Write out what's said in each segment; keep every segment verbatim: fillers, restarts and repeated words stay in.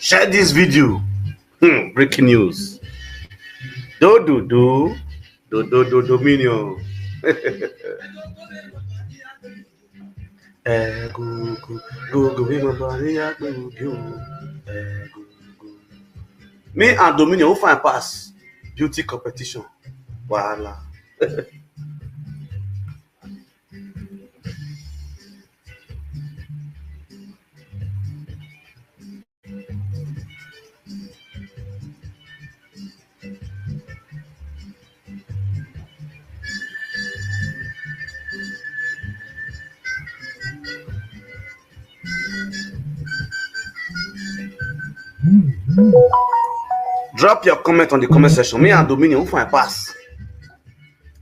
Share this video. Hmm, breaking news. Do do do do do do Dominion. Eh, go go go go, we my body, I go go. Eh, go go. Me and Dominion, who find pass? Beauty competition. Voila. Drop your comment on the comment section. Me and Dominion, who find pass?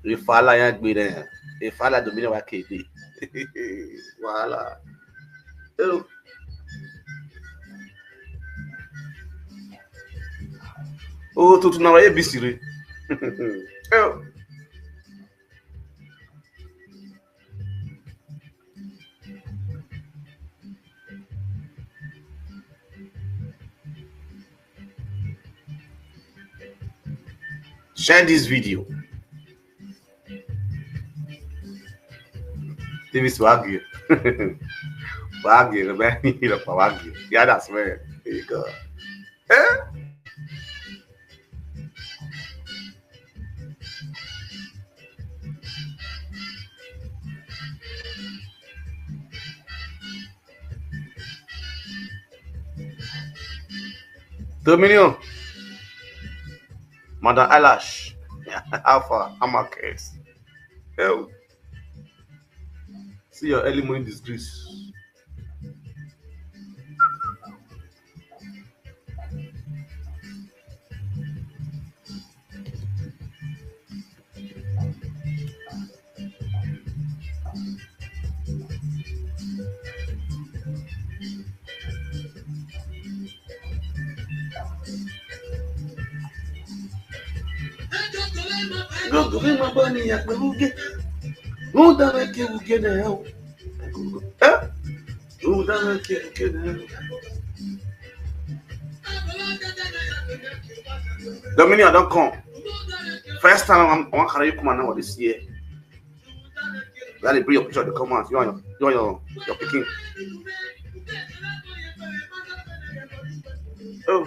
If I like, be there. If I like Dominion, I can be. Voila. Hello. Oh, tuntun na A B C re. Hello. Share this video. Davis Wagyu. Wagyu, man. You look for Wagyu. Yeah, that's man. There you go. Eh? Dominion. Madam Eyelash. Alpha, I'm a case. Oh. See your early morning disgrace. Go go, be my bunny, I go get. Who the make you get now? Eh? Who the make you get now? Dominion, don't come. First time I'm, I want to carry you come out now this year. That they bring your picture, they come out. You and your, you and your, your picking. Oh.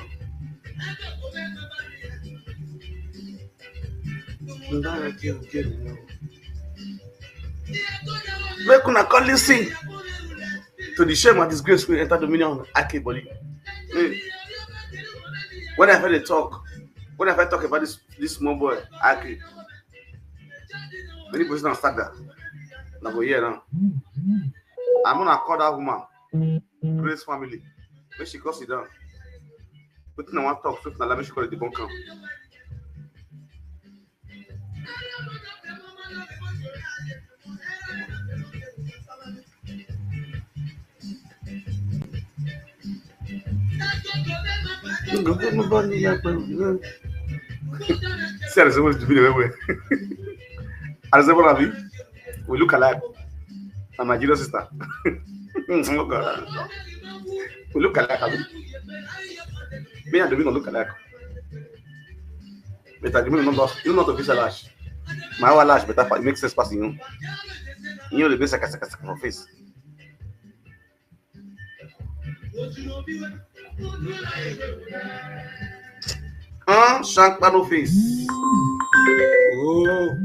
Make una come listen to the shame and disgrace we enter Dominion Aki body. Hey. When I heard the talk, when I heard talk about this this small boy, Aki, many persons now start that. Now go here now. I'm gonna call that woman, Grace family. When she go sit down, wetin I wan talk, so na lie, make she call the debunk am. See, I resemble the video well well. I resemble Abi. We look alike. I'm my junior sister. Oh God. We look alike, Abi. Me and Domino look alike. But I Domino not, you know, not official lash. My our lash better, it makes sense passing you. You know the best, I can, I can, I can face. Huh? Shank no face. Oh.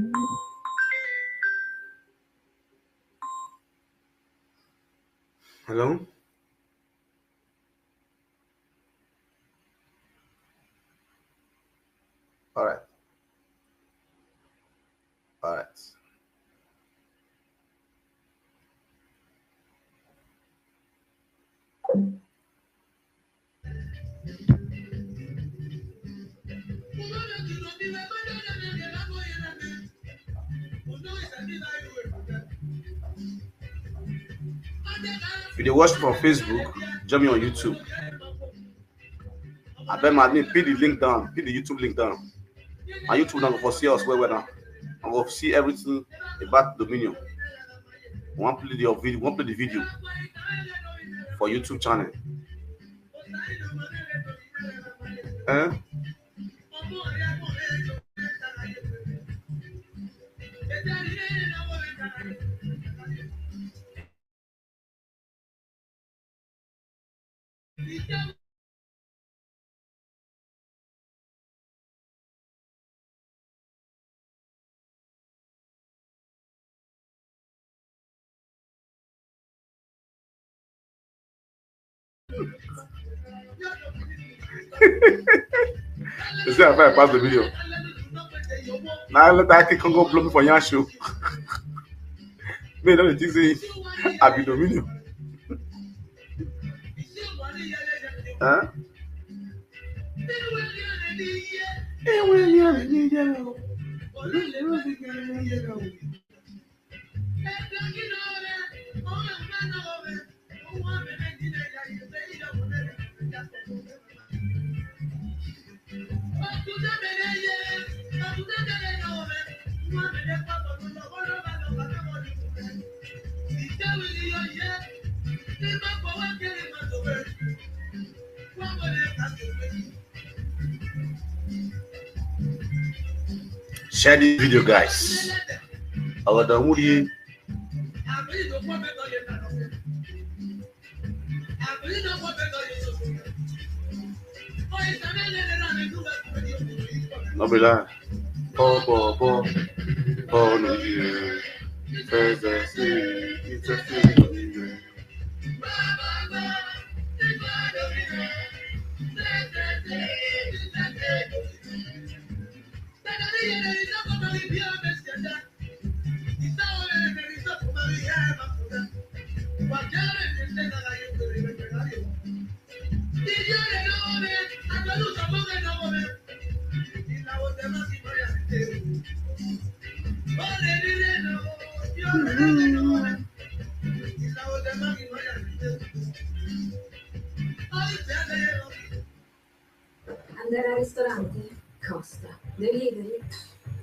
Hello? All right. All right. If you dey watch from Facebook, join me on YouTube. Abeg, my name, pin the link down, pin the YouTube link down. And YouTube now go for see us well well now. I go see everything about Dominion. We wan play the video, we wan play the video for YouTube channel. Eh? You see, I pass the video. Now let that kid come go blow me for yan show. Me don't think say I be Dominion. Huh? Share this video, guys. Our Dawudi. No be lie. Bo, bo, bo. Bo, no, yeah. Say, say, say, say, say, say. Andare al ristorante costa, delivery,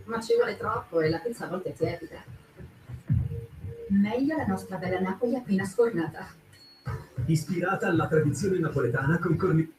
ma ci vuole troppo e la pizza a volte è tiepida. Meglio la nostra bella Napoli appena sfornata. Ispirata alla tradizione napoletana con corni-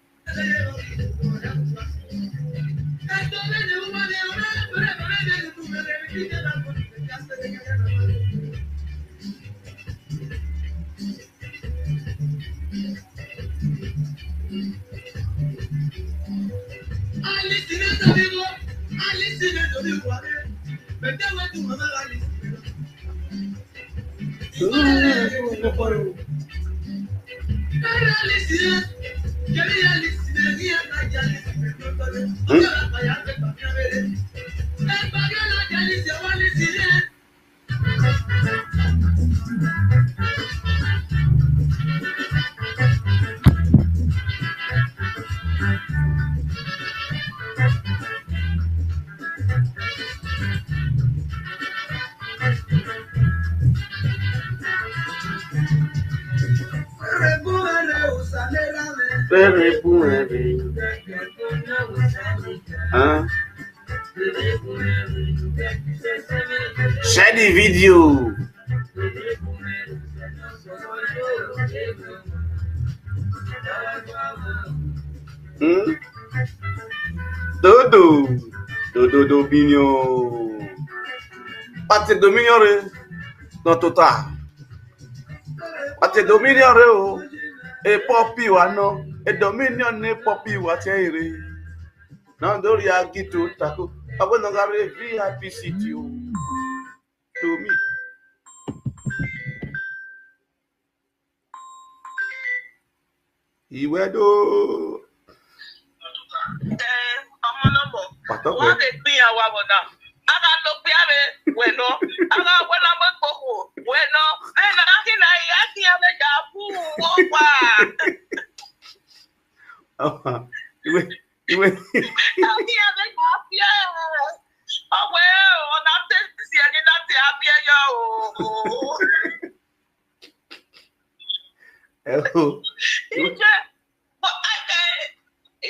Huh? Share the video. Hmm? Dodo. Dodo Dominion. Party Dominion re. No total. Party Dominion re o. E poppy wa no. E Dominion ne poppy wa chere. No dori agi to tako. Ọgbẹ́ Nọgari V I P seat o. To me. Ìwé dó. Eh, ọmọ náà bọ̀. Pàtó pé Wọ́n lè gbìyànjú àwọn ọ̀nà. Ara ló gbé àrẹ wẹ̀ lọ. Ara wẹ̀ lọ mọ́ gbogbo wẹ̀ lọ. Bẹ́ẹ̀ náà kí náà ìyá kí ẹ bẹ jà fún wọn pa. ìwé ìwé Kí ẹ bẹ jà fún ẹ. Ọ̀wẹ́ ọ̀nà tẹ̀sí ẹni láti abíyẹ́yọ́ o. ẹ o Iṣẹ́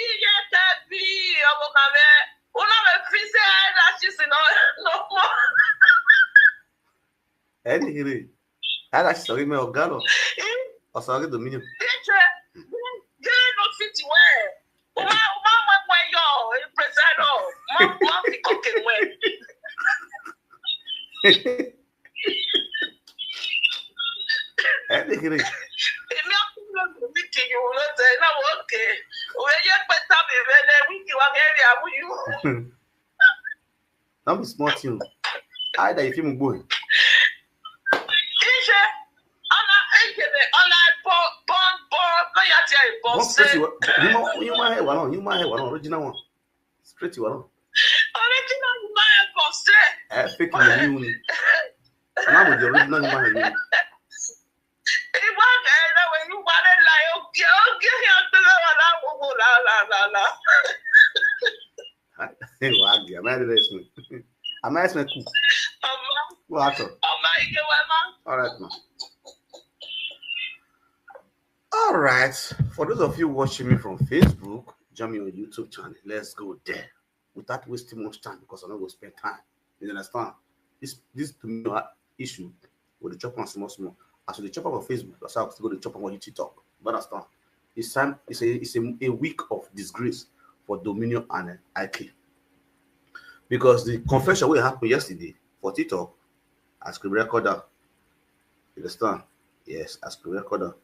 iṣẹ́ tẹ bí ọmọ kan bẹ́ẹ̀. Wọ́n náà lè fi ṣe eyelashes náà lọ́pọ̀. ẹ ní ire ara ṣe sọ̀rọ̀ mẹ́ ọ̀gá lọ ọ̀sán rí dominion Iṣẹ́ jẹ́ ló fi ti wẹ̀. Wọ́n máa wọ́n máa mọ ẹ̀kọ́ ẹ̀yọ ìpèsè náà. Wọ́n wọ́n fi kókè wẹ̀. ẹ ní ire Èmi á kúrò lómi kì í wò ló tẹ̀ náà wọ́n kè. Òwe yẹ pé tábì rẹ lẹ wíìkì wa kẹ́ rí àmúyú. No be small thing o. Either if you go, Iṣẹ́ ọ̀nà ìjẹ̀bẹ̀ ọ̀nà bọ̀ bọ̀ bọ̀ lọ́yà tí a bọ̀ one ṣe. straight you human human hair one, human hair one, original one. Straight you one. Original máa ń bọ̀ ṣe. Eh, fake in the new. And I'm with the original human hair. Ìwọ kẹ́lẹ́ wẹ̀ yín wà lẹ́ la yóò gé ó gé yín ọdún lọ́wọ́ láwùjọ làlàlà. Hey, wag ya, am I the next one? Am I next one cook? Ọmọ What happened? ọmọ ìdè wa máa. All right, man. All right. For those of you watching me from Facebook, join me on YouTube channel. Let's go there. Without wasting much time because I'm not going to spend time. You understand? This this to me uh, issue with the chop on small small. As we chop on Facebook, that's how I go to chop on TikTok. You understand? It's time. It's a it's a, a week of disgrace for Dominion and uh, Ike because the confession will happen yesterday for TikTok as screen recorder. You understand? Yes, as screen recorder.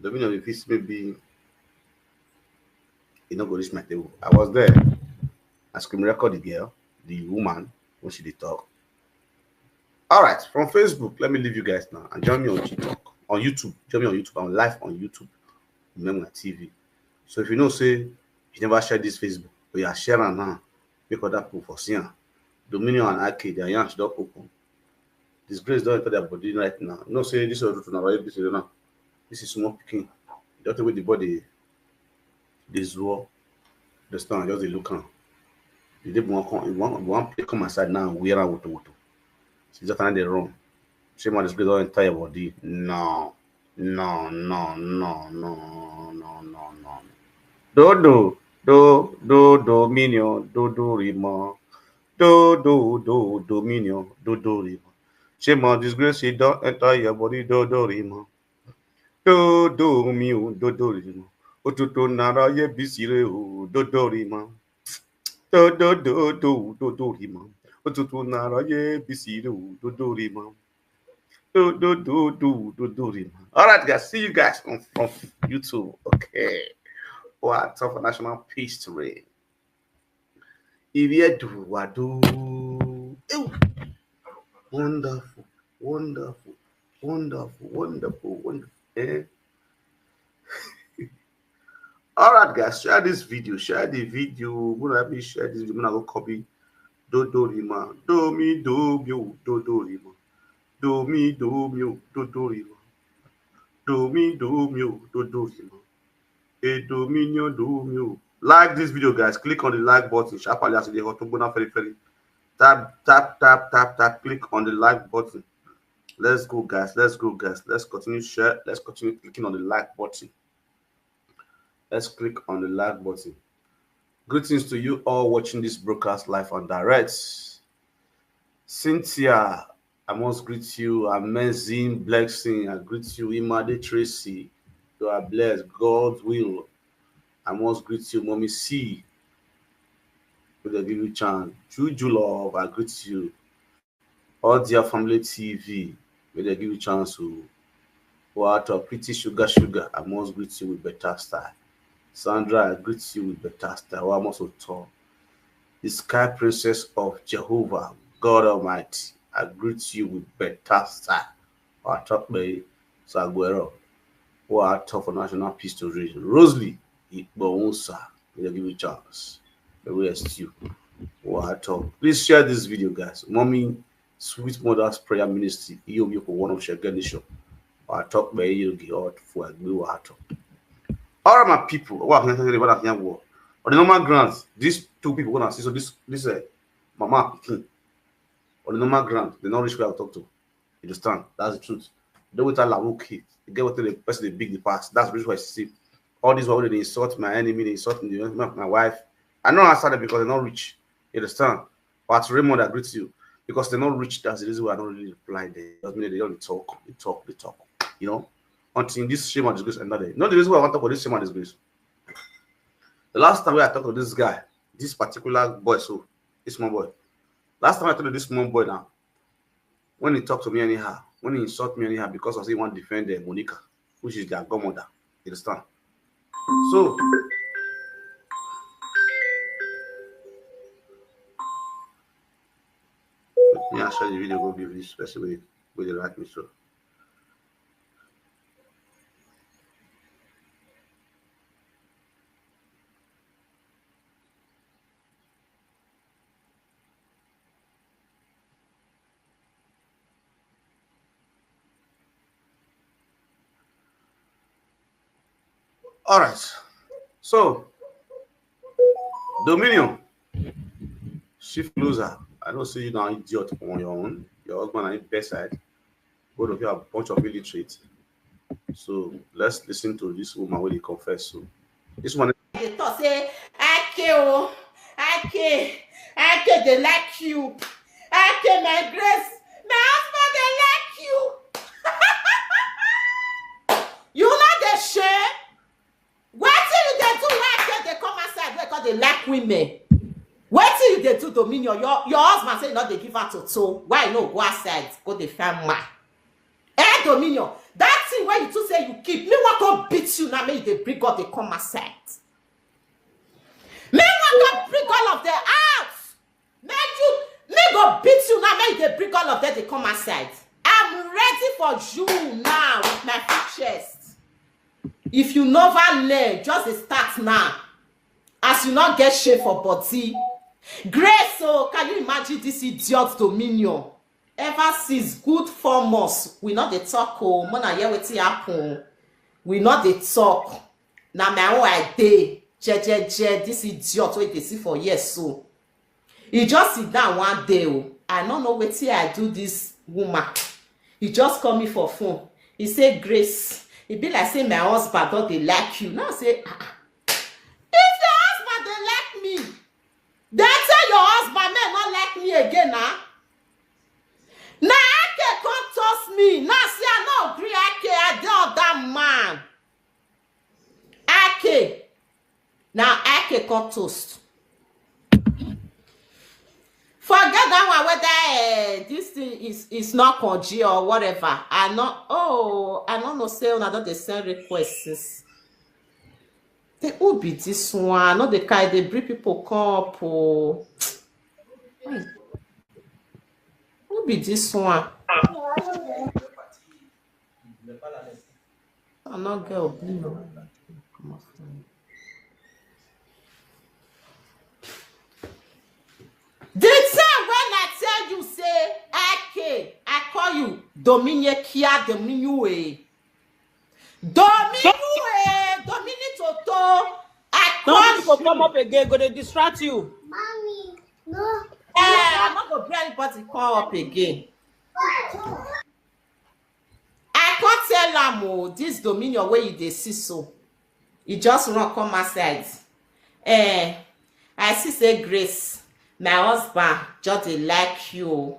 Dominion, if it's maybe you know go reach my table. I was there. I screen record the girl, the woman, when she did talk. All right, from Facebook, let me leave you guys now and join me on TikTok, on YouTube. Join me on YouTube. I'm live on YouTube. Remember my T V. So if you know, say you never share this Facebook, but you are sharing now, make other people for see am. Dominion and Ike, their yansh don open. Disgrace don enter their body right now. You know, say this one na royal business now. This is small pikin. Just the way the body this war. The stand just dey look am. The day one come, one one play come my side now. Wear am woto woto. She just kind of run. Shame on disgrace don enter your body. No, no, no, no, no, no, no, no. Do do do do Dominion do do rimo. Do do do Dominion do do rimo. Shame on disgrace, she don enter your body do do rimo. Do do mi o do do rimo. Otutu nara ye bisire o do do rimo. Do do do do do do rimo. Otutu nara ye bisire o do do rimo. Do do do do do do rimo. All right, guys. See you guys on, on YouTube. Okay. What of national peace to reign. If you do what do. Ew. Wonderful, wonderful, wonderful, wonderful, wonderful. Eh? All right, guys, share this video. Share the video. When I be share this video, when I go copy. Do do rima. Do mi do mi o. Do do rima. Do mi do mi o. Do do rima. Do mi do mi o. Do do rima. A Dominion do mi o. Like this video, guys. Click on the like button. Sharply as they hot to very very. Tap tap tap tap tap. Click on the like button. Let's go, guys. Let's go, guys. Let's continue share. Let's continue clicking on the like button. Let's click on the like button. Greetings to you all watching this broadcast live and direct. Cynthia, I must greet you. Amazing blessing. I greet you. Imade Tracy, you are blessed. God's will. I must greet you. Mommy C, will they give you chance? Juju Love, I greet you. All dear family T V, will they give you chance to. What a pretty sugar sugar. I must greet you with better style. Sandra, I greet you with better style. What I must talk. The Sky Princess of Jehovah, God Almighty, I greet you with better style. Our top bay, Saguero, who are top for National Peace to Reason. Rosalie, Igbonsa, we give you chance. The rest you. Who are top. Please share this video, guys. Mommy, Sweet Mother's Prayer Ministry, Iyobi for one of Shaganisho. Our top bay, you get out for a blue water. All right, my people, what I'm going to say about that war. On the normal grounds, these two people gonna see. So this this uh, mama pikin, on the normal ground, they not reach where I talk to. You understand? That's the truth. They will tell Lawu kid. They get what the person they big the past. That's the reason why I see. All this why they insult my enemy, they insult me, they insult my wife. I know I started because they're not rich. You understand? But Raymond, I greet you. Because they're not rich, that's the reason why I don't really reply. They just mean they don't talk, they talk, they talk. You know? Until this shame and disgrace another day. Not the reason why I want to talk about this shame and disgrace. The last time I talked to this guy, this particular boy, so this small boy. Last time I talked to this small boy now, when he talked to me anyhow, when he insult me anyhow, because I say he want to defend uh, Monica, which is their godmother. You understand? So, me I share the video go give this person with with the right me so. All right. So, Dominion, shift closer. I don't see you now, idiot, on your own. Your husband on your bedside. Both of you are a bunch of illiterates. So, let's listen to this woman when he confess. So, this one. They talk say, "Ake o, Ake, Ake, they like you. Ake, my grace, my husband, they like you." You know the shame? Wetin you dey do wey Ake dey come outside wey come dey like women? Wetin you dey do, Dominion? Your, your husband say you no dey give her toto. Why you no go outside go dey find man? Eh, Dominion, that thing wey you too say you keep, me wan come beat you now, make you dey bring God dey come outside. Me wan come bring all of them out. Make you, me go beat you now, make you dey bring all of them dey come outside. I'm ready for you now with my full chest. If you never learn, just dey start now. As you no get shame for body. Grace, oh, can you imagine this idiot Dominion? Ever since good four months, we no dey talk, oh, mona hear wetin happen. We no dey talk. Na my own I dey. Je, je, je, this idiot wey dey see for here so. He just sit down one day, oh. I no know wetin I do this woman. He just call me for phone. He say, "Grace, e be like say my husband don dey like you." Now I say, "Ah, ah. If your husband dey like me, then tell your husband make no like me again now." Now Ake come toast me. Now see, I no gree Ake, I dey other man. Ake. Now Ake come toast. Forget that one, whether uh, this thing is, is not conji or whatever. I not, oh, I don't know, say una don dey send requests since. They, who be this one? No, they carry, they bring people come up. Oh. Who be this one? I no get opinion. The time when I tell you, say, "Ake, I call you, Dominye Kia, Dominye, Dominye, Dominye Toto." I call you. People come up again, go they distract you. Mommy, no. Eh, I'm not gonna bring anybody come up again. I can't tell am, oh, this Dominion wey you dey see so. E just run come outside. Eh, I see say, "Grace, my husband just dey like you."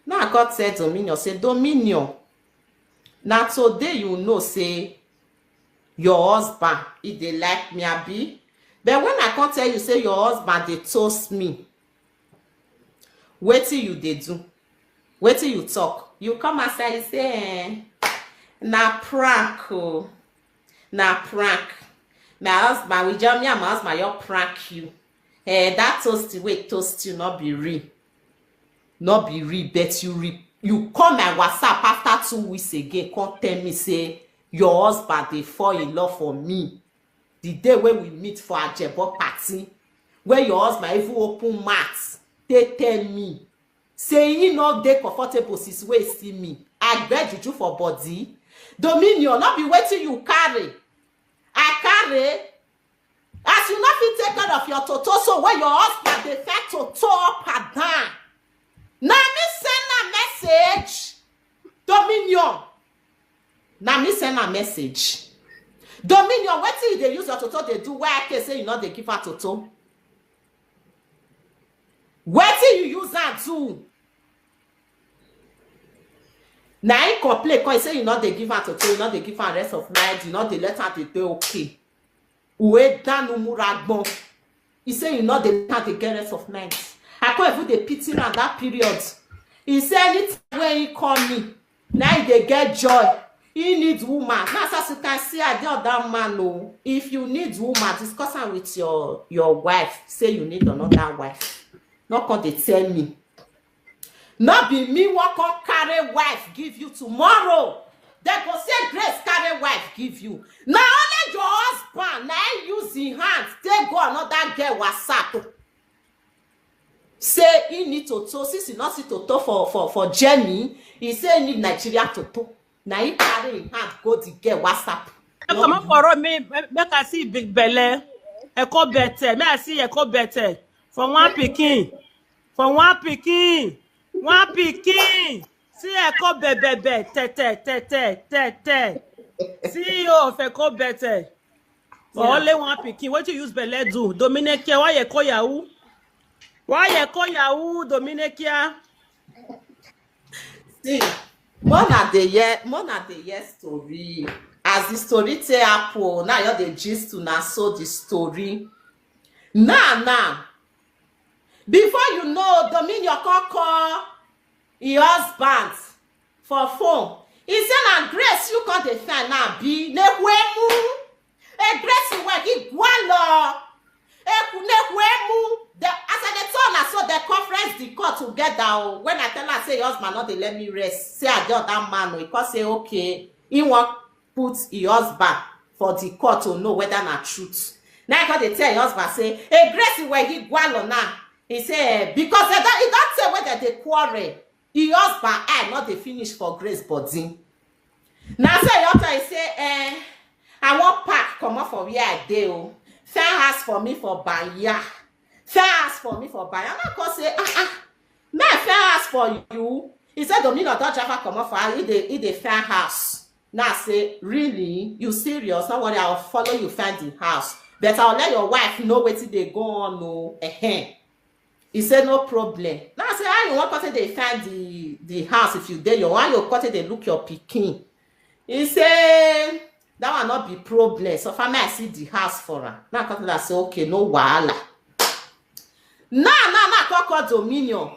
Now I come tell Dominion say, "Dominion, na today you know say your husband, he dey like me, abi? But when I come tell you say your husband dey toast me, wetin you dey do? Wetin you talk?" You come outside, you say, eh, "Na prank, oh. Na prank. My husband, we just, me and my husband, you prank you." Eh, that toast wey toast you no be real. No be real, but you re you call my WhatsApp after two weeks again, come tell me say your husband dey fall in love for me. The day wey we meet for Ajebo party, wey your husband even open mouth take tell me say he no dey comfortable since wey he see me. I get juju for body. Dominion, no be wetin you carry. I carry. As you no fit take care of your toto, so wey your husband dey fetch toto up and down. Na me send am message. Dominion. Na me send am message. Dominion, wetin you dey use your toto dey do? Why I say you no dey give her toto? Wetin you use am do? Na him complain come say you no dey give am toto, you no dey give am rest of night, you no dey let am dey dey okay. Uwe danu muragbon. He say you no dey let am dey get rest of night. I come even dey pity am that period. He say anytime wey he call me, na he dey get joy. He need woman. Now, as you can see, I dey other man o. If you need woman, discuss am with your your wife. Say you need another wife. No come dey tell me. No be me wan come carry wife give you tomorrow. Dem go say Grace carry wife give you. Na only your husband na him use him hand take go another girl WhatsApp. Say he need toto, since he no see toto for for for Germany, he say he need Nigeria toto. Na him carry him hand go the girl WhatsApp. Come up for road, me make I see big belle. Eko bete, me I see eko bete for one pikin, for one pikin, one pikin. See eko bebebe, tete, tete, tete. C E O of eko bete. For only one pikin, what you use belle do? Dominikia, why you call Yahoo? Why you call Yahoo, Dominikia? See, Mona dey hear, Mona dey hear story. As the story take happen, now you dey gist una so the story. Now, now, before you know, Dominion come call him husband for phone. He say, "Na Grace you come dey find now, be nekwemu." E Grace we gi gwalo. E nekwemu. The, as I dey tell una so, the conference the call together o. When I tell her say your husband no dey let me rest, say I dey other man o. He come say okay. He wan put his husband for the court to know whether na truth. Now I come dey tell your husband say, "E Grace we gi gwalo now." He say, eh, because they don, he don tell whether they quarrel. His husband eye no dey finish for Grace body. Na so he don tell, he say, eh, "I wan pack comot for where I dey o. Find house for me for Banya. Find house for me for Banya." Now I come say, "Ah, ah, may I find house for you?" He say, "Dominion don drive her comot for house. He dey, he dey find house." Now I say, "Really? You serious? No worry, I'll follow you find the house. But I'll let your wife know wetin dey go on o." Ehen. He say, "No problem." Now I say, "How you wan come take dey find the the house if you dey your, how you come take dey look your pikin?" He say, "That one no be problem. So far, me I see the house for am." Now I come tell am say, "Okay, no wahala." Now, now, now, I come call Dominion.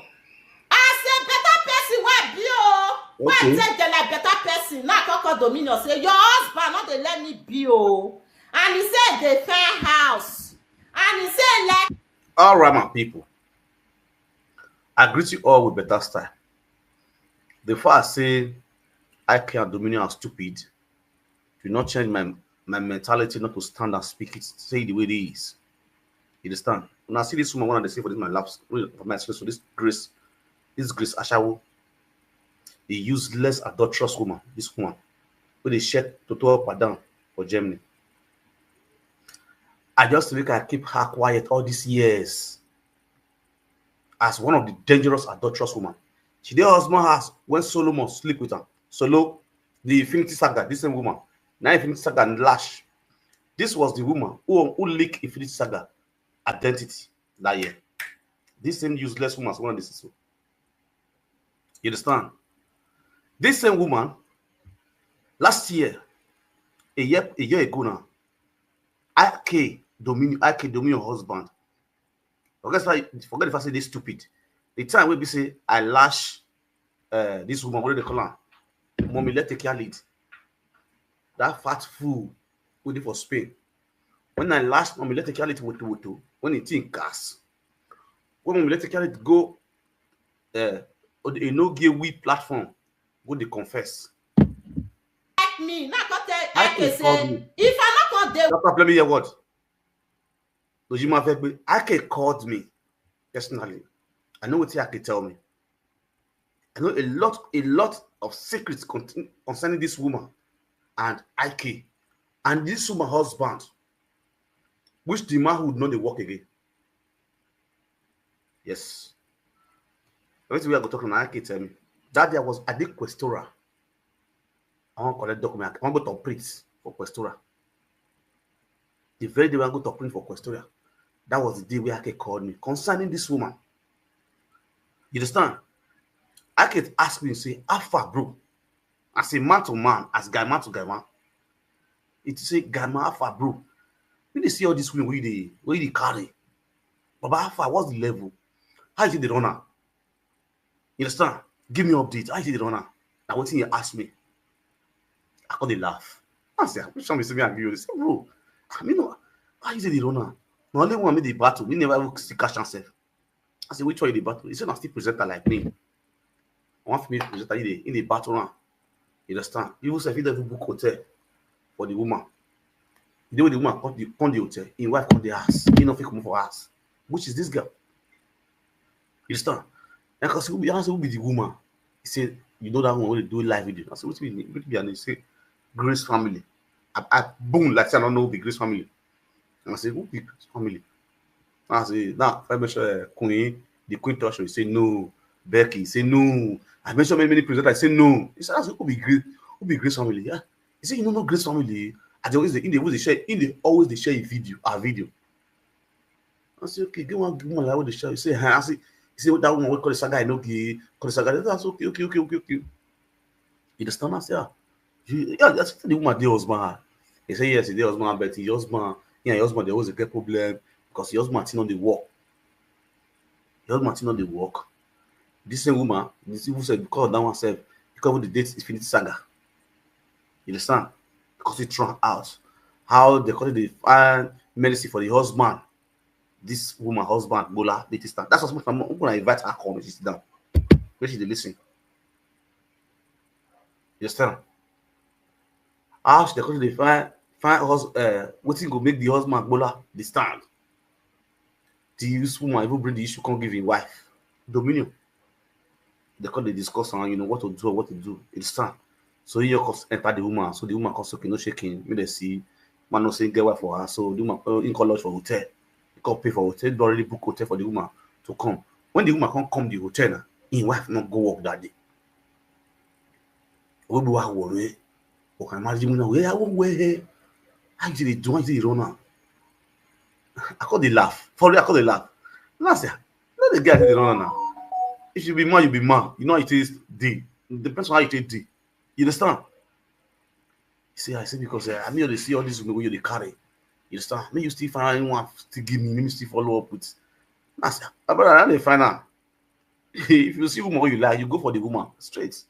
I say, "Better person wey be o. Wey I take dem like better person." Now I come call Dominion say, "Your husband no dey let me be o. And he say dey find house. And he say like" All right, my people. I greet you all with better style. The fact I say I can Dominion are stupid do not change my my mentality not to stand and speak it, say it the way it is. You understand? When I see this woman, one of the say for this my laps, for my experience, so this Grace, this Grace Ashawo, a useless, adulterous woman. This woman, wey dey share toto up and down for Germany. I just think I keep her quiet all these years as one of the dangerous adulterous woman. She dey her husband house when Solomon sleep with her. Solo, the Infinity Saga, this same woman. Now Infinity Saga and Lash. This was the woman who, who leaked Infinity Saga identity that year. This same useless woman, one of this so. You understand? This same woman, last year, a year, a year ago now, I K Dominion, I K Dominion husband. Forget, forget the fact say they stupid. The time wey be say I lash uh, this woman, what do they call her? Mommy, let take care lead. That fat fool wey dey for Spain. When I lash Mommy, let take care lead, woto woto. When e think cast, when we let carry it go, uh, e no give we platform go dey confess. Like me, now come tell Ike Ike called say me. If I not come there, Doctor Plemi, hear what? Dojima Vegbe, Ike called me personally. I know what Ike tell me. I know a lot, a lot of secrets con- concerning this woman and Ike and this woman husband, which the manhood no dey work again. Yes. Everything we are go talk now, Ike tell me that day I was at the Questora. I wan collect document. I wan go to print for Questora. The very day I go to print for Questora, that was the day where Ike called me concerning this woman. You understand? Ike asked me, say, "How far, bro?" I say, "Man to man, as guy man to guy man." It say, "Guy man, how far, bro? You dey see all this women wey you dey wey you dey carry? Baba, how far? What's the level? How you dey run am? You understand? Give me update. How you dey run am?" Na wetin he ask me. I come dey laugh. I say, "Which one be say me and you?" He say, "Bro, I mean, no, how you dey run am? Na only one me dey battle. We never even see catch ourselves." I say, "Which one you dey battle?" He say, "Na still presenter like me. One female presenter, he dey he dey battle am." You understand? Even sef, he never book hotel for the woman. The day wey the woman come the, come the hotel, him wife come the house. He no fit comot for house, which is this girl. You understand? And cause who be, I say, "Who be the woman?" He say, "You know that one wey dey do live video." I say, "Wetin be wetin be her name?" He say, "Grace Family." I, I boom like say I don't know who be Grace Family. And I say, "Who be Grace Family?" I say, "Now, if I mention uh, Queen, the Queen Touch, you say no. Becky, say no. I mentioned many, many presenters, I say no." He said, "That's who be Grace, who be Grace Family." Yeah. He said, "You know, no Grace Family." I dey always dey, he dey always dey share, he dey always dey share a video, a video. I say, "Okay, get one woman like what dey share." He say, "Huh?" I say, he say, "That woman we call the saga, I know gay, call the saga." I say, "Okay, okay, okay, okay, okay." You understand? I say, "Ah, you, yeah, I say the woman dey husband." He say, "Yes, he dey husband, but his husband, yeah, his husband, they always get problem because his husband thing no dey work." His husband thing no dey work. This same woman, this even said because of that one self, because of the date Infinity Saga. You understand? Because he throw am out. How they call it the find medicine for the husband. This woman husband, Bola, Betty stand. That's what I'm going to invite her come. She sit down. When she dey listen. You understand? How she dey come dey find find hus uh, wetin go make the husband Bola dey stand. This woman even bring the issue come give him wife. Dominion. They come dey discuss am, you know, what to do or what to do. He stand. So he just enter the woman. So the woman come say, "Okay, no shaking." Make dem see. Man no say get wife for her. So the woman uh, he come lodge for hotel. He come pay for hotel. He don already book hotel for the woman to come. When the woman come come the hotel now, him wife no go work that day. Wey be wa worry. O kan imagine me now. Where I won't wear hair. How you dey do? How you dey run am? I call the laugh. For real, I call the laugh. Now I say, "No, the guy dey run am now. If you be man, you be man. You know how it is. Dey. Depends on how you take dey. You understand?" He say, "I say because uh, I mean, you dey see all these women wey you dey carry. You understand? Make you still find one still give me. Make me still follow up with." Now I say, "My brother, I dey find am. If you see woman wey you like, you go for the woman straight.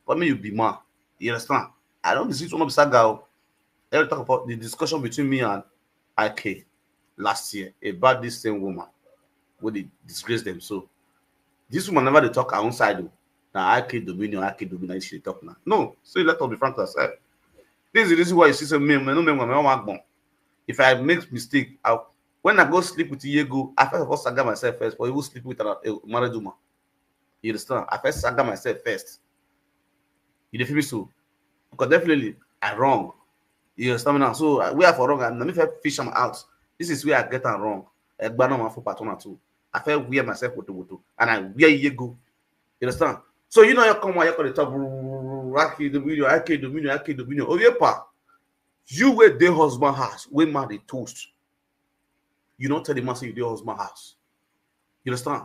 But me, you be man. You understand?" I don decide to not be saga. Let me talk about the discussion between me and I K last year about this same woman wey dey disgrace them. So this woman never dey talk her own side o. Na I K Dominion, I K Dominion she dey talk now. No, so let us be frank to ourselves. This is the reason why you see say me, me no me, me, me, me, if I make mistake, I, when I go sleep with Iyego, I first of all saga myself first, but even sleep with a, a married woman. You understand? I first saga myself first. You dey feel me so? Because definitely I wrong. You understand me now? So uh, where I for wrong, and let me first fish am out. This is where I get am wrong. Egbana man for part one and two. I first wear myself woto woto, and I wear Iyego. You understand? So you know you come out, you call the top, I K Dominion, I K Dominion, I K Dominion. Oh yeah, pa. You wey dey husband house, wey man dey toast. You no tell the man say you dey husband house. You understand?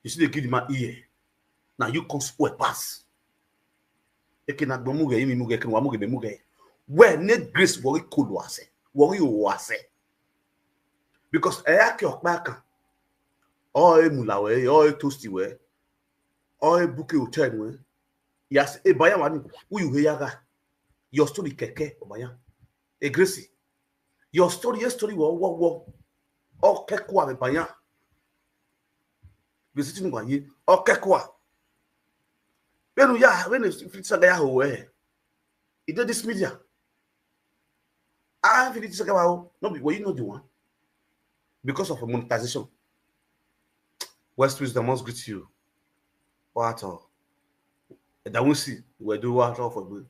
You see, they give the man ear. Now you come spoil pass. Eke na gbo muge, imi muge, eke na wa muge, be muge. Where ne grace worry cold wase, worry o wase. Because e ake okpa kan. O e mula we, o e toasty we, o e buke hotel we. Yes, e baya wani, who you hear ga? Your story keke, obaya. E Gracie. Your story, your story, wo, wo, wo. Okekwa be bayan. Visiting gwa ye. Okekwa. When we are, when the fit saga ya ho eh. It did this media. I fit saga wa ho. No be, well, you know the one. Because of monetization. West Wisdom must greet you. What all? That we see, we do what all for good.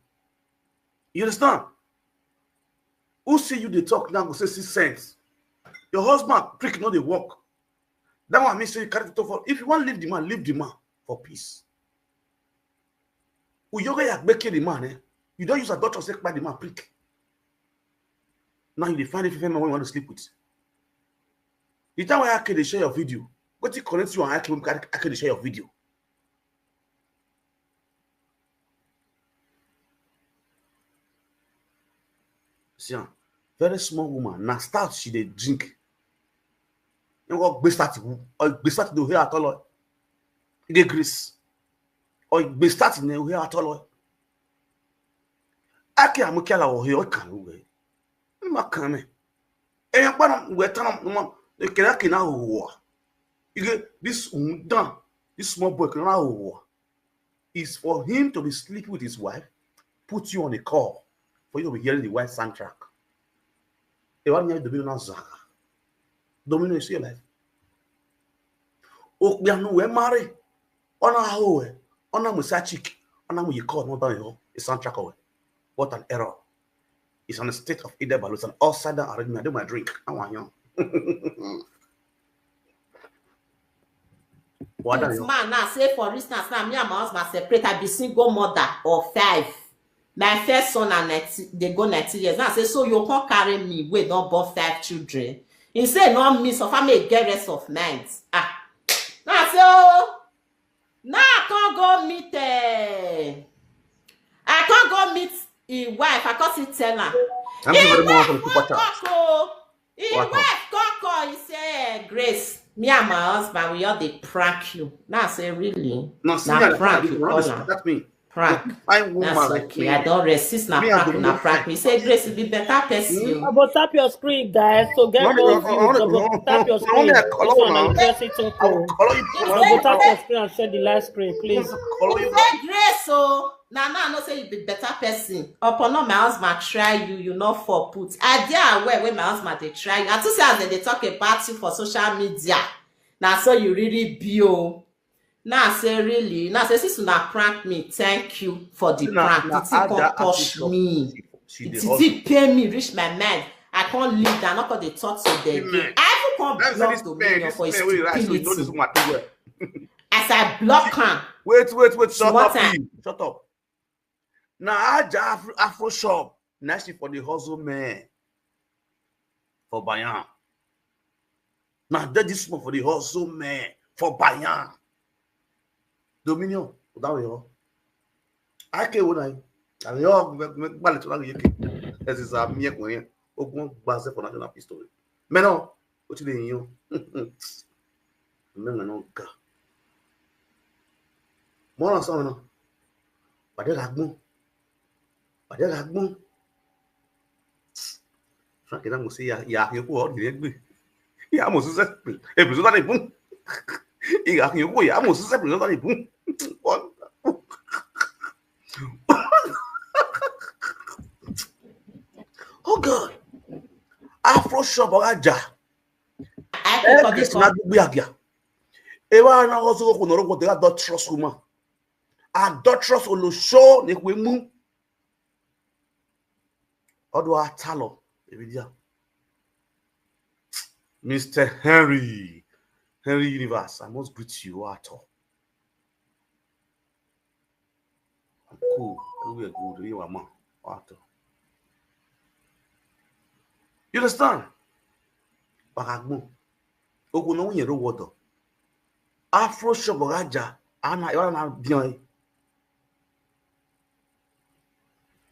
You understand? Who see you dey talk now go say six cents? Your husband prick no dey work. That one mean say you carry the for. If you wan leave the man, leave the man for peace. Uyoga ya gbeke the man, eh? You don use a doctor say kpai the man prick. Now you dey find a female man wey you want to sleep with. The time wey Ake dey share your video, wetin connect you and Ake wey Ake dey share your video? See am, very small woman, na stout she dey drink. You go gbe stout, or gbe stout no hear at all. E dey grace. Or gbe stout no hear at all. Ake amukiala wo he o kan we. Ma kan me. E yan pa na we tan na mo. E kena kena wo. You get this undan. This small boy kena wo. Is for him to be sleeping with his wife, put you on a call for you to be hearing the wife soundtrack. E wa nya Domino na zaga. Domino, you see your life. Okpianu we marry. Ona ho we. Ona musa chick. Ona mu you call no down your soundtrack we. What an error. It's on a state of Ida Balu. It's an upside down arrangement. I do my drink. I want you. What are This you? Man now say, for instance, now me and my husband separate. I be single mother of five. My first son and nineteen, they go nineteen years. Now I say, so you can't carry me. We don't born five children. He say, no, me so family get rest of night. Ah, now I say, oh, now I can't go meet. Eh, I can't go meet his wife. I can't see tell her. Thank you His very much for wife the super won't chat. Talk. Oh. His Welcome. Wife come call. He say, eh, Grace, me and my husband, we all dey prank you. Now I say, really? No, see, Now me, I prank, can't you do call this. Am. That's me. Prank. Fine woman That's like okay. Me. I don't resist. Now Me, I prank, do now not prank. He say, Grace, you be better person. Hmm? Double tap your screen, guys. So get No, no, more no, views. no, Double no, tap your no, screen. Me, I call This you one now. Is interesting too I will cool. Call you. Double tap your screen and share the live screen, please. I will call you. He say, Grace, oh, now now I know say you be better person. Upon all my husband try you, you not for put. I dey aware when my husband dey try you. I too say as they dey talk about you for social media. Now so you really be oh. Now I say really. Now I say since una prank me, thank you for the See, na, prank. na It still Ada come touch Archbishop me. She, she It dey still hustle. Pay me, reach my mind. I can't leave that. Not cause they talk to them Amen. Again. I even can't That's block this man, Dominion this for his man wey rise, so you know this stupidity. Woman too well. As I block her, Wait, wait, wait, shut small up, time. Please. Shut up. Now, Aja Afro, Afro Shop. Now she for the hustle man. For Bayan. Now that this one for the hustle man. For Bayan. Dominion. That way, oh. I can't win. I mean, oh, me, me, me, me, me, me, me, this is a mere coin. Ogun Baze for national history. Me no, what you doing you? Me no ga. Mo na so no. Pàdé ra gbọ́n. Pàdé ra gbọ́n. Frank na mo se ya ya ke ko o dire gbe. Ya mo se se. E bi so ta ni bun. Ya ke ko ya mo se se bi so ta ni bun. Oh God. Afro Shop Aja. I can call this one. Ewa na ozo ko noro ko de adulterous woman. Adulterous olosho ni kwe mu. Odo atalo ebidia. Mister Henry, Henry Universe, I must greet you at all. I'm cool. We are good. You are man. At all. You understand? Bagagbo. Ogun no yen ro wodo. Afro Shop Aja. Ana, ana bian.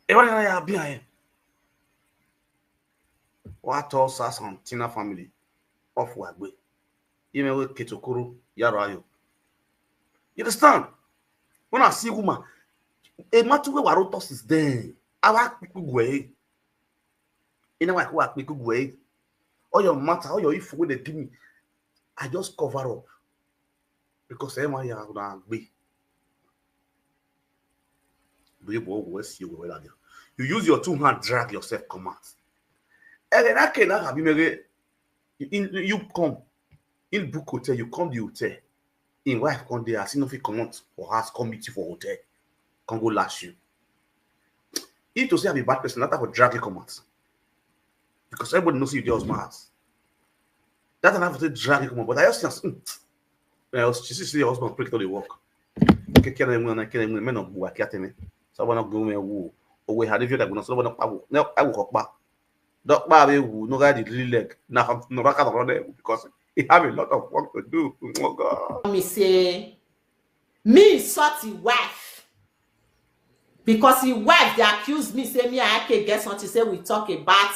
Everyone na ya behind. What all Sas and Tina family of Wagbe. Even with Ketokoro, Yarayo. You understand? When I see woman, a matter where Warotos is there. I walk people way. You know, I walk people way. All your matter, all your info wey dem give me, I just cover up. Because ẹ máa yà ọ̀nà àgbè. Bóyá bọ̀ ọ̀gùn ẹ̀ sí ìwé wẹ́lá ni. You use your two hand, drag yourself, come out. Ẹ̀rẹ̀ náà kè náà àbí mẹ́rẹ̀, you, you come, in book hotel, you come the hotel. Im wife come there, as he no fit comot for house, come meet you for hotel, come go lash you. If to say I be bad person, that time for drag you come out. Because everybody knows you dey husband house. That time I for say drag you come out, but I just say, mm, well, she see say your husband break all the work. Okay, kí ẹni mú ẹni, kí ẹni mú ẹni, mẹ́nà bu àkíyá tẹ́lẹ̀. Sábà náà gbé wọn wò, owó ìhà ní fídíò àgbọ̀nà sọ́dọ̀ náà pàwọ̀, náà pàwọ̀ kọ́ pa. Dọ́pà mi wò, no guy the really leg. Now I'm no back at the road because he have a lot of work to do. Oh God. Me say, me insult his wife. Because his wife, they accuse me, say me and Ake get something, say we talk about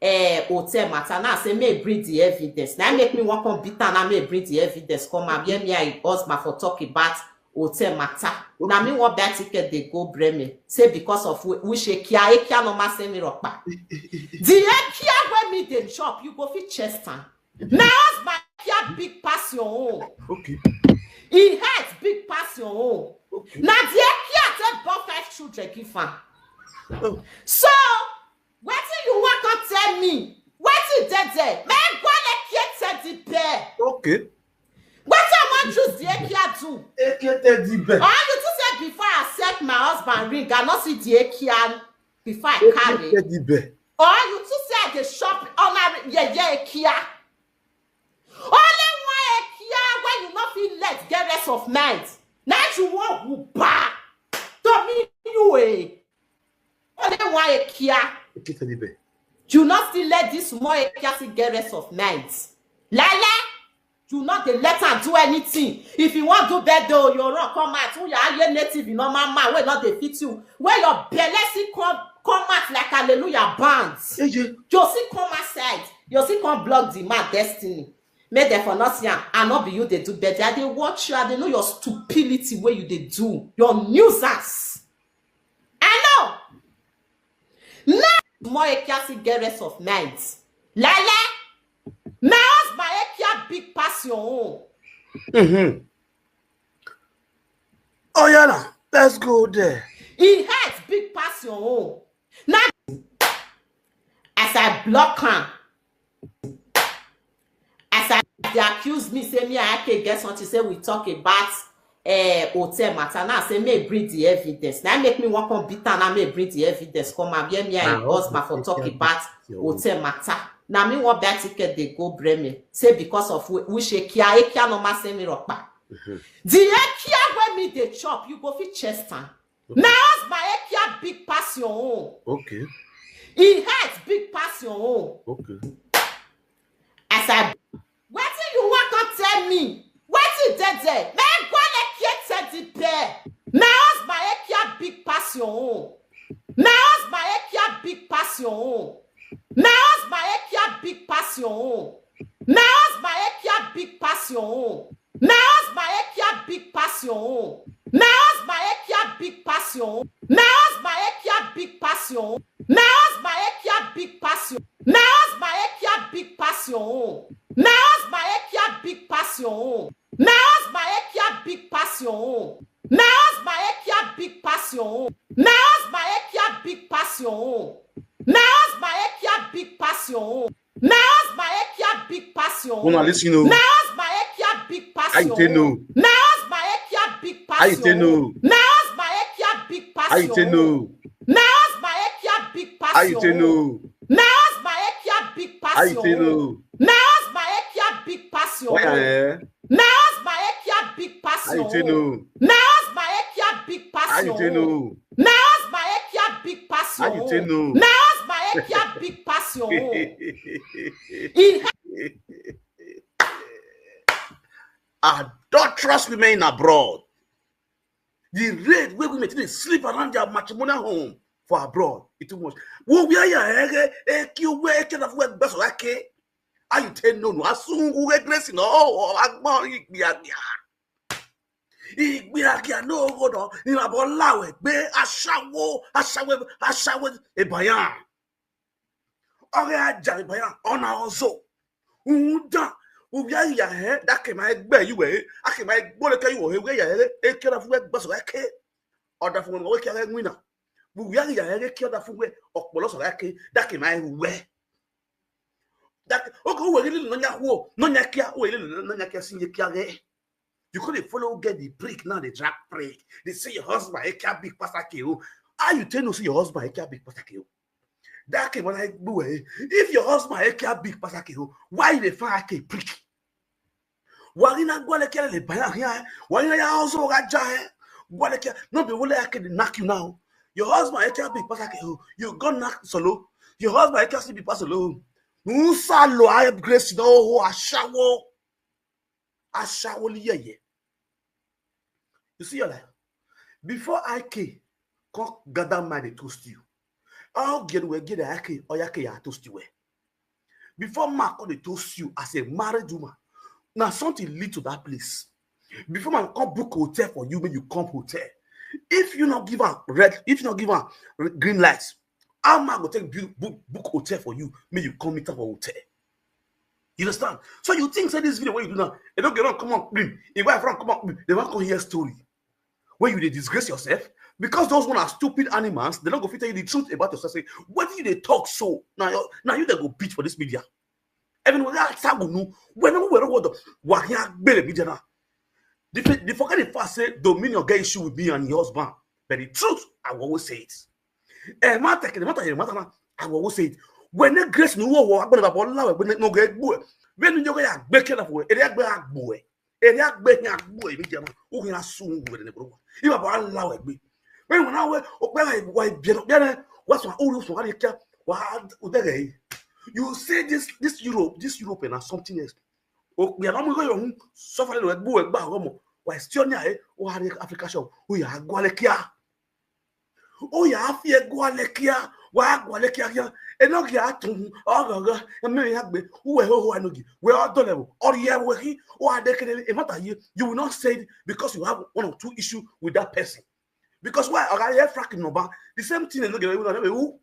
uh, hotel matter. Now say me bring the evidence. Now make me walk on beat and I may bring the evidence. Come and hear me and his husband for talk about hotel matter. Now me want buy ticket, they go Bremen. Say because of whi-, which Ekia, Ekia no ma say me rock back. The Ekia where me they chop, you go fit chest am. My husband Ekia big pass your own. Okay. He head big pass your own. Okay. Now the Ekia take born five children give am. Oh. So, wetin you wan come tell me? Wetin dey there? Make go Ekia teddy bear. Okay. Wetin I wan use the Ekia do? Eke teddy bear. Or you too say before I accept my husband ring, I no see the Ekia before I carry. Eke teddy bear. Or you too say I dey shop honor yeye Ekia. Only one Ekia wey you no fit let get rest of night. Na you wan who ba to me you eh. Only one Ekia. Eke teddy bear. You no still let this small Ekia still get rest of night. Lele, you no dey let am do anything. If you wan do birthday, oh, you run come out. Who your aye native, you normal man, wey no dey fit you. Where your belle see come, come out like hallelujah bands. Yeah, yeah. You see come outside. You see come block the man destiny. Make dem for not see am. I no be you dey do birthday. I dey watch you. I dey know your stupidity wey you dey do. Your nuisance. I know. Now, more Ekia still get rest of night. Lele, my husband Ekia big pass your own. Mm-hmm. Oh yeah, now let's go there. He head big pass your own. Now, as I block am, as I, they accuse me, say me and Ake get something, say we talk about uh, hotel matter. Now say me bring the evidence. Now make me walk on beat and I may bring the evidence. Come and hear me and husband for talk about hotel matter. Now me want buy ticket, they go Bremen. Say because of whi-, which Ekia, Ekia no ma say me rock back. Mm-hmm. The Ekia where me they chop, you go fit chest am. Okay. My husband Ekia big pass your own. Okay. He head big pass your own. Okay. As I, wetin you wan come tell me? Wetin dey there? Make go Ekia teddy bear. My husband Ekia big pass your own. My husband Ekia big pass your own. My husband Ekia big pass your own. My husband Ekia big pass your own. My husband Ekia big pass your own. My husband Ekia big pass your own. My husband Ekia big pass your own. My husband Ekia big pass your own. My husband Ekia big pass your own. My husband Ekia big pass your own. My husband Ekia big pass your own. My husband Ekia big pass your own. My husband Ekia big pass your own. My husband Ekia big pass your own. My husband Ekia big pass your own. Una listen o. My husband Ekia big pass your own. How you take know? My husband Ekia big pass your own. How you take know? My husband Ekia big pass your own. How you take know? My husband Ekia big pass your own. How you take know? My husband Ekia big pass your own. How you take know? My husband Ekia big pass your own. Why, eh? My husband Ekia big pass your own. How you take know? My husband Ekia big pass your own. How you take know? My husband Ekia big pass your own. How you take know? My husband Ekia big pass your own. He ha- Adulterous women in abroad. The rate wey women take dey sleep around their matrimonial home for abroad, e too much. Wo wia ya ere eki uwe eke na fuwe gbeso ake. How you take know no? Asungu we grace no, oh, agbon igbiagbia. Igbiagbia no go do. Ni abo lawe gbe aṣawo, aṣawo, aṣawo ebayan. Ore aja ebayan, ona ozo. Unda, uya ya he, dake ma egbe yuwe, ake ma egbo le ke yuwe, uya ya he, e kera fu egba so eke. Oda fu won we ke re ngwina. Uya ya he ke oda fu we, okpolo so eke, dake ma e we. That, okay, we really no nya ho, no nya kia, we really no nya kia, sinye kia re. You couldn't follow get the prick, now they drag prick. They say your husband, he can't big pastor ke o. How you tell no say your husband, he can't big pastor ke o? That came when I do it. If your husband, he can't big pastor ke o, why they fire ke prick? Why you not go like a baya here? Why you not also got jai? Go like a, no be wole I can knock you now. Your husband, he can't big pastor ke o. You go knock solo. Your husband, he can't sleep pastor solo. Who salo I grace no ho ashawo. Ashawo li yeye. You see your life. Before I came, come gather my dey toast you. How get we get I came, or ya ke ya toast you well. Before Mark come dey toast you as a married woman, now something lead to that place. Before man come book hotel for you, when you come hotel. If you not give her red, if you not give her green light, how man go take book, book, book hotel for you, may you come meet up for hotel. You understand? So you think say this video what you do now, it don't get on come on clean. If I from come on clean, they want to hear story. Where you they disgrace yourself because those one are stupid animals. They don't go fit tell you the truth about yourself. Say, what do you they talk so? Now you now you they go beat for this media. Even when I tell you, when we were what the why you better media now. The the forget the fact say Dominion get issue with me and your husband. But the truth, I will always say it. Eh, matter, the matter, the matter, I will always say it. When the grace no war, I'm gonna have all when no get boy. When you go ya be careful, it ya be boy. It ya be ya boy, me jama. Who can assume with the bro? You have all law with me. When when I were, oh, where I why be no be what's my old so I care. What would they? You say this this Europe, this European or something else. Oh, we are not going to suffer with boy back home. Why still near? Oh, Africa show. We are going to care. Oh, ya fi ego alekia, wa go alekia ya. Enogi atun, ogogo, eme ya gbe, uwe ho ho anogi. We all done level. Or ye we hi, or adekele, e matter you. You will not say it because you have one or two issue with that person. Because why? Oga ye frack number. The same thing enogi we will not who.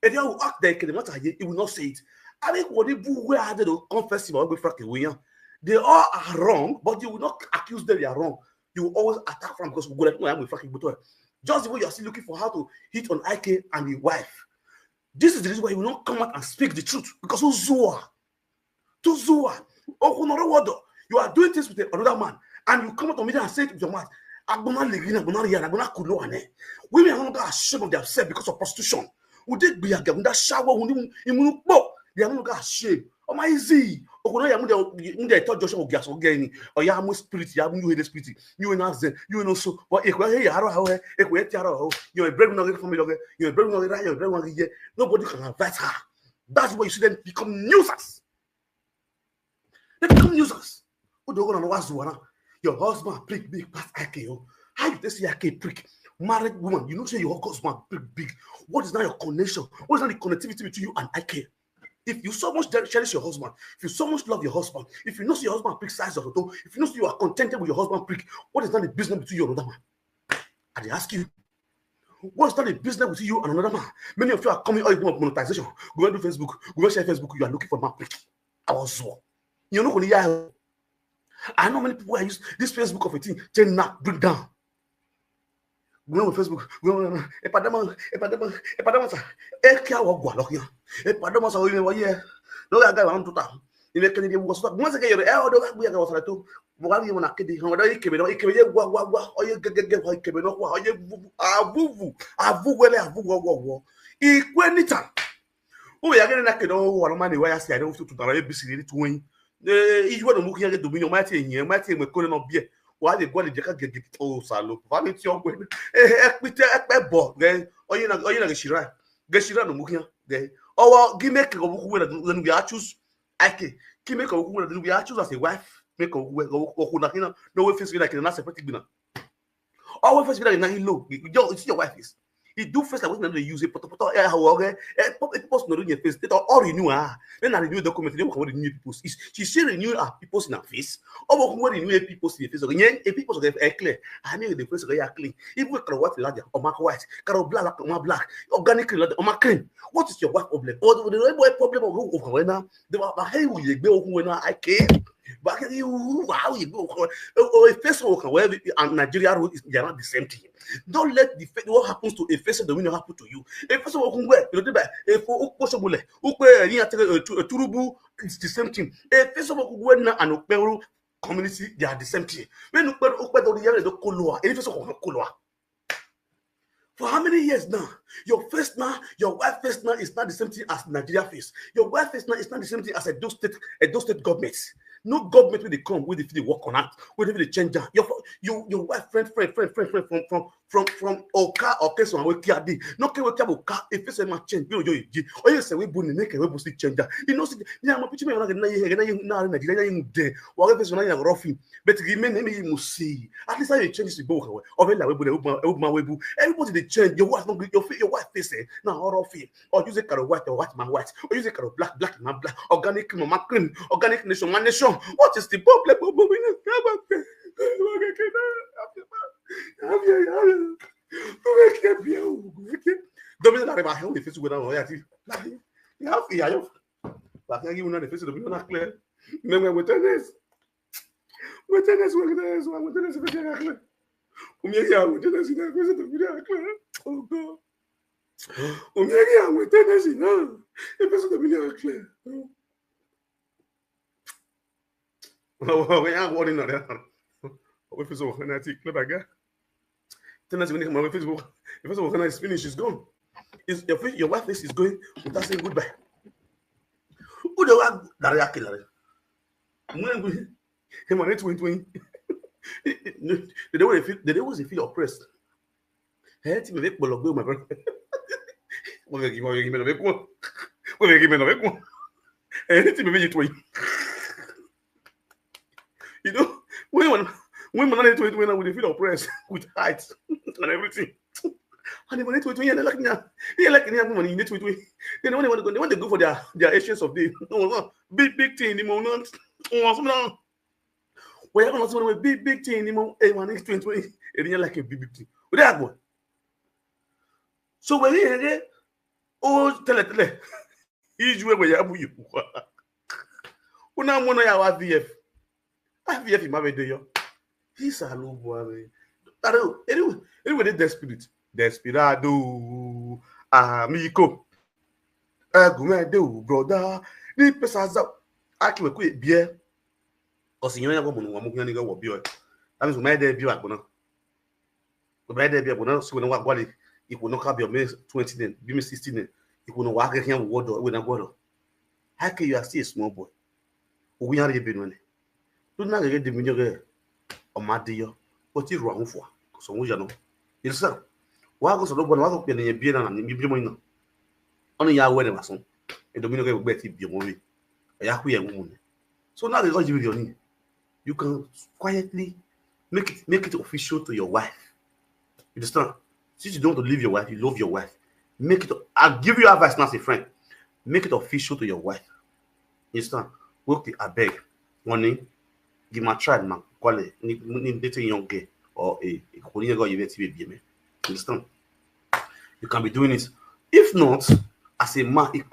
If you act there, the matter ye, he will not say it. I think what the boo where I did confess him or go frack away. They all are wrong, but you will not accuse them they are wrong. You will always attack from because we go like no, I'm frack but just the way you're still looking for how to hit on I K and the wife. This is the reason why you will not come out and speak the truth because who's Zua? To Zua, Okunoro Wodo, you are doing this with another man, and you come out on media and say it with your mouth. Agbona Ligina, Agbona Rian, Agbona Kulo, and eh. Women are not ashamed of themselves because of prostitution. Would they be a gunda shower? They are not ashamed. Oh my easy. Okono ya munde munde to Joshua ogia so geni. O ya mu spirit, ya mu hede spirit. You na zen, you know so. But if we hear aro aro, if we hear aro aro, you a bread no family okay. You a bread no right, you a bread no yeah. Nobody can advise her. That's why you see them become nuisance. They become nuisance. Udogo na wazuana. Your husband prick big pass I K O. How you dey see I K prick? Married woman, you know say your husband prick big. What is now your connection? What is now the connectivity between you and I K? If you so much cherish your husband, if you so much love your husband, if you know say your husband prick size of the door, if you know say you are contented with your husband prick, what is now the business between you and another man? I dey ask you. What's not the business with you and another man? Many of you are coming all you want monetization. Go and do Facebook, go and share Facebook, you are looking for man prick. I was so. You know, I know many people I use this Facebook of a thing, then knock, bring down. Go on Facebook, go on, epadama, epadama, epadama, sir. Ekia wa gwa lokia. Epadama, sir, we were here. No, I got one to town. Ime kene die wugo sota. Mo se ke yoro e o do ga gbe ga wasara to. Mo ga bi mo na kede. Mo do ikebe no ikebe ye gwa gwa gwa. Oye ge ge ge wa ikebe no wa. Oye vuvu avuvu avuwele avuwo wo wo. Ikwe nita. O ya gene na kedo wa no mani wa ya si ade o tu tara ye bisiri ni tuwen. Eh, iju wa no mu kiya ge dominion ma ti enye ma ti enwe kone no bie. Wa de gwa de jeka ge ge o salo. Wa mi ti o gwe. Eh, eh, pite e pe bo ge. Oye na oye na ge shira. Ge shira no mu kiya ge. Owo gi make go buku we na we a choose. Ake, ki make a woman that we are choose as a wife, make a woman who na hina, no way face like na separate gbina. Always face like na hilo. You see your wife is. E do face like wetin dem dey use a potopoto eh how oge eh pop people no renew face. They don all renew ah. Then na renew document. They work with renew people. She she still renew her people in her face. All work wey renew people in face. Okay, yeah, people so get eh, clear. I mean the face get clean. Even karo white like that, or mark white, karo black like or mark black, organic like that, or mark clean. What is your wife problem? Or the boy problem of who over now? The ba hey we gbe ohun na I came. Ba ke you wa we go ko. O e face o kan we and Nigeria road is they are not the same thing. Don't let the fa- what happens to a face of the winner happen to you. A face of okun we you dey by e fo o po sobole o pe ni ati turubu, it's the same thing. A face of okun we na and okperu community, they are the same thing. When okperu okperu do yere do koloa, e face of okun koloa. For how many years now? Your face now, your wife face now is not the same thing as Nigeria face. Your wife face now is not the same thing as Edo State, Edo State government. No government wey dey come, wey dey fit dey work on that, wey dey fit dey change am. Your fo- you your wife friend friend friend friend friend from from from from Oka or Kesu and Wekiadi. No ke Wekiadi Oka, if it's a man change, you know you ji. Or you say we buni neke we busi change am. You know see, me I'm a picture me na na ye na ye na Nigeria na ye de. Wa we face na ye rough. But remain me you must see. At least how you change this book. Of la we bu we bu we bu. Everybody dey change. Your wife no gree- your fa- your wife face eh. Na horror film. Or you say karo white or white man white. Or you say karo black black man black. Organic man man cream. Organic nation man nation. What is the problem? Domino na reba hewe face go down oya ti. Ya fi ya yo. Ba kan gi una the face domino na clear. Me me we tennis. We tennis we tennis we tennis face na clear. Umi ya we tennis na face domino na clear. Oh God. Umi ya we tennis na. E face domino na clear. Wewe ya wori na ya. We face o na ti clear baga. Tennis we ni ma we face o. E face o na is finish, is gone. Is your face, your wife face is going without saying goodbye. Who the one that ya kill her? When we him on it twin twin. They don't feel they don't feel oppressed. Hey, ti me make bologbe my brother. Mo fẹ́ kí mo fẹ́ kí me no make one. Mo fẹ́ kí me no make one. Hey, ti me make it way. You know, when when when man dey twenty when we dey feel oppressed with height and everything. And when they twenty when they like now, they like now money in twenty. Then when they want to go, they want to go for their their asians of day. No, no, big big thing. The money, no, no, no. Wọ́n yà kọ́ lọ sí wọn big big thing ni mo ẹ wà ní twenty twenty ènìyàn like a big big thing. Ó dé àgbọ̀. So wẹ̀rí ẹ̀rẹ́ ó tẹ́lẹ̀ tẹ́lẹ̀ ìjú ẹ̀wẹ̀ yà bù yìí wá. Ó náà mú náà yà wá V F. V F má bẹ dé yọ. Peace àlọ́ bu ààrẹ. Ààrẹ o, anyway, anyway, dey desperate. Desperado. Amigo. Ẹgùn mẹ́ẹ̀ẹ́dẹ́wò, brother. Ní pẹ̀sà zá. Akíwèkú ìbíẹ́. Kọsi nyɛ ya mɔnu wa mu nyɛ ni ga wɔ biɔ. That means o ma de biɔ agbona. O ma de biɔ agbona so na wa gwale. Iko no ka biɔ me twenty then, bi me sixteen then. Iko no wa ga hia wo do, we na go do. How can you are still a small boy? O wi ya re be no ne. Do na ga de mi nyo ga. O ma de yo. O ti ru ahun fo. So wo ya no. You understand? Wa go so do bo na wa go pe ne ye bi na na mi bi mo no. Ono ya we ne maso. E do mi no ga gbe ti bi mo wi. Ya ku ye wo mu ne. So now they don't give you your name. You can quietly make it make it official to your wife. You understand? Since you don't want to leave your wife, you love your wife. Make it. I'll give you advice now as a friend. Make it official to your wife. You understand? Work the abeg. Money. Give my child man. Quality. Need dating young girl or a a Korean girl you bet to be me. You understand? You can be doing it. If not, as a man, if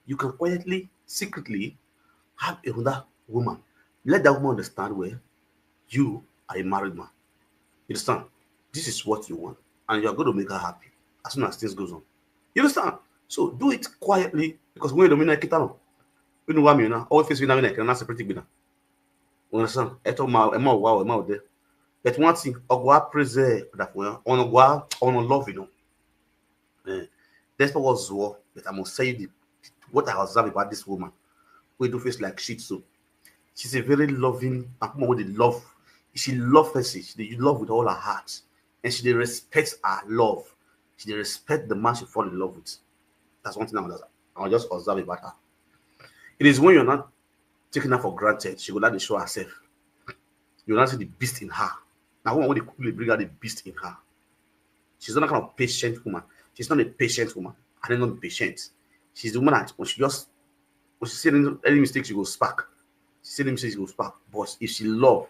you can quietly, secretly have another woman. Let that woman understand where you are a married man. You understand? This is what you want, and you are going to make her happy as soon as things goes on. You understand? So do it quietly because when you don't mean like it, you know what I mean. All face we now like na separate gbina. You understand? Eto ma e ma wa e ma ode. But one thing, Ogwa praise that for on Ogwa on love, you know. Eh, that's what was war. But I must say the what I observe about this woman. We do face like shit so. She's a very loving and come with the love. She love her, she dey love with all her heart, and she dey respect her love. She dey respect the man she fall in love with. That's one thing I was, I was just observe about her. It is when you're not taking her for granted, she will not dey show herself. You will not see the beast in her. Now, one way they quickly bring out the beast in her. She's not that kind of patient woman. She's not a patient woman. I don't know patient. She's the woman that when she just when she see any, any mistake, she go spark. She see any mistake, she go spark. But if she love,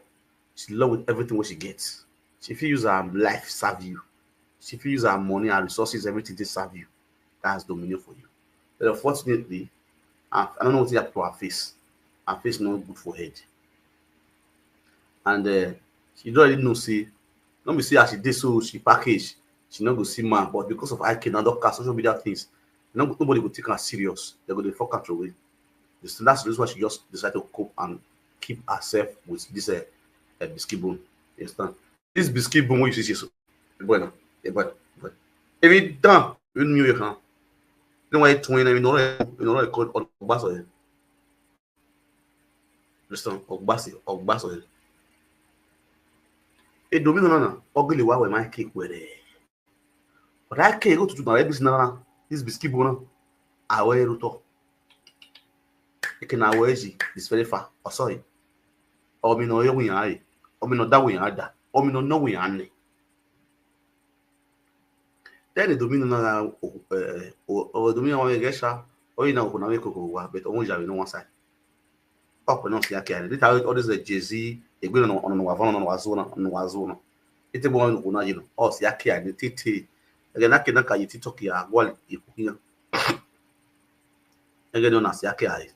she love with everything what she gets. She fit use her life serve you. She fit use her money, her resources, everything to serve you. That's dominion for you. But unfortunately, I, I don't know what happened to her face. Her face not good for head. And uh, she don't really know say, let me see how she did so she package. She not go see man, but because of I K now, don't cast social media things. No, nobody go take her serious. They go to fuck her away. So that's the reason why she just decided to cope and keep herself with this uh, uh, biscuit bone. You understand? This biscuit bone, what you see, so, bueno, eh, bueno, bueno. Every time, you know, you can. You know why it's twin, you know, you know, I called on Basso. Understand? Ogbasi, Ogbasi. E domino na na. Ogili wa we my cake were. But I can't go to my business na. This biscuit bona. Awe ruto. Eke na awe ji. It's very far. Oh, sorry. Omi no yo wi ai. Omi no da wi ada. Omi no no wi ane. Then the domino na, uh, or domino wa gesha. Or you know, kuna we koko wa, but on jawe no one side. Up no si ake ani. This how all this uh, Jay-Z, e gbe no no wa vano no wa zona, no wa zona. Ite bo no kuna you know. O si ake ani tete. Again, ake na ka yi TikTok ya gwal e kuya. Again, no na si ake ai.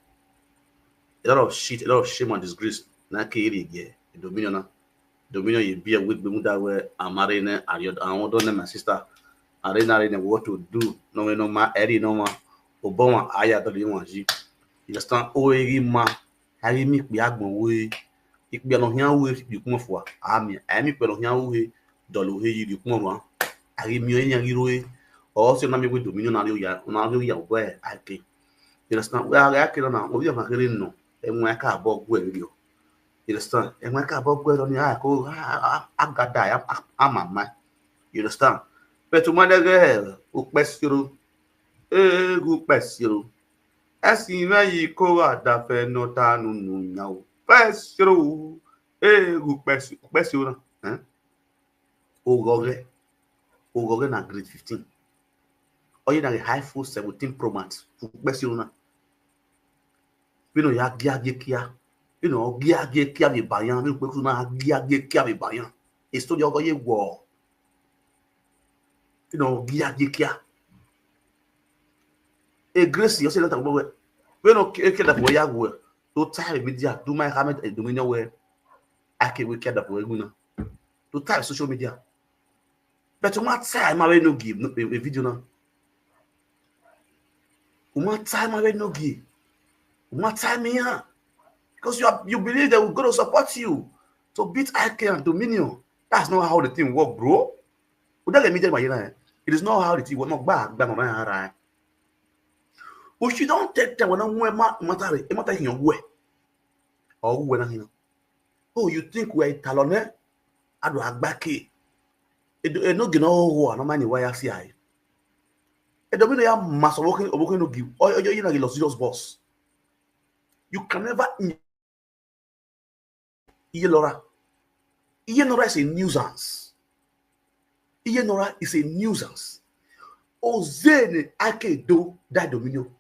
A lot of shit, a lot of shame and disgrace. Na ke iri ge. Domino na. Domino ye be a week be muda we amare ne ariod and what done my sister. Are na are ne what to do. No we no ma eri no ma. Obama aya to le wan ji. You understand? O eri ma. Ari mi pe agbon we. Ikpe no hian we di kuma fua. Ami, ami pe no hian we. Dolo he yi di kuma wa. Ari mi o nya giro e. O se na mi we domino na yo ya, na yo ya we ake. You understand? We are ake na, o yo ka kere no. E mo ka bo gwe yo. You understand? E mo ka bo gwe ni a ko agada ya amama. You understand? But to man the girl, o pesiro. E gu pesiro. Esi me yi ko ada fe no ta nu nu nya o. Pesiro. E gu pesiro. Pesiro. Eh? Ogoge. Ogoge na grade fifteen. Oye na iPhone seventeen Pro Max. Pesiro na. Bino ya gia gia kia. Bino gia gia kia be bayan. Bino pe kuna gia gia kia be bayan. E studio ogo ye wo. Bino gia gia kia. E Grace, you say that we we no ke ke that we ya we. To tie media, do my comment and dominion we. I can we care that we guna. To tie social media. But you might tie my way no give no a video now. You might tie my way no give. You might tie me here. Because you are, you believe that we're going to support you to beat I K and Dominion. That's not how the thing work, bro. Would that get me there, my It is not how the thing work. Not bad, bad, right? If you don't take time, when I'm where matter, it matter in your way. Or who when I'm Oh, you think we're Italone? I do agbake. It no gino ho no mani why I see I. It don't mean ya must working working no give. Or you na the serious boss. You can never Iye Laura. Iye Nora is a nuisance. Iye Nora is a nuisance. Ozene ake do that dominion.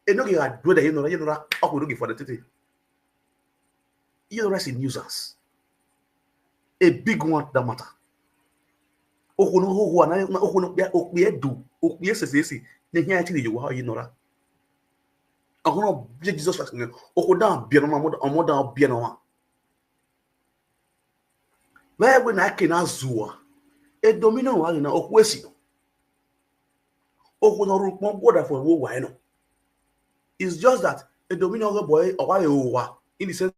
E no get do that Iye Nora, Iye Nora. Ako no give for the tete. Iye Nora is a nuisance. A big one that matter. Okono okono okono okpie do okpie sesesi. Ne hia ti yo wa Iye Nora. Okono Jesus Christ ne okoda bia no ma omoda bia no ma. Wee gwe na ake na zua. Edomino wa na okwesi no. Okwu no rukpon gwoda for wo wa no. It's just that Edomino go boy owa wa in the sense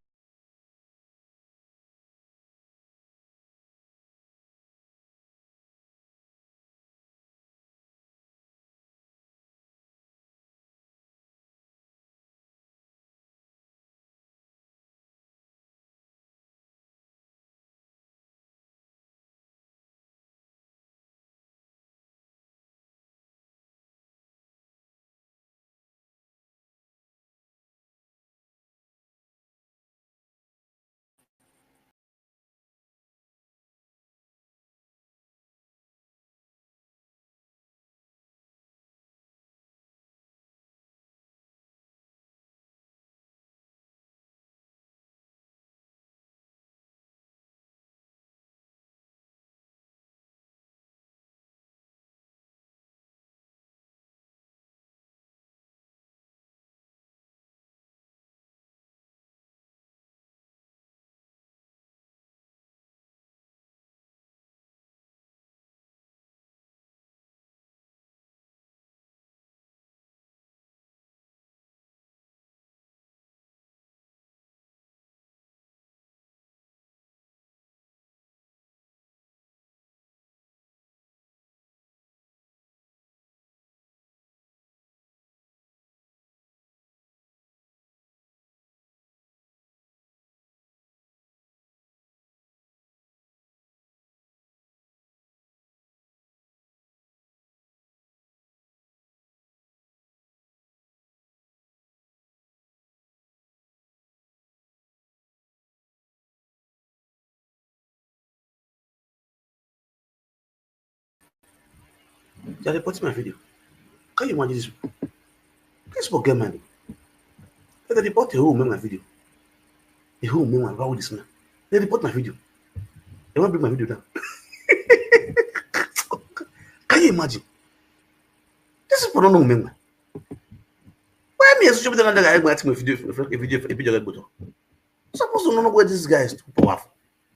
They are reporting my video. Can you imagine this? This people get money. They report the whole my video. The whole my, how this man? They report my video. They want to bring my video down. Can you imagine? This people don't know me. Why me as social media guy go ask me if you do if you video if you get better? Supposed to know where this guy is too powerful.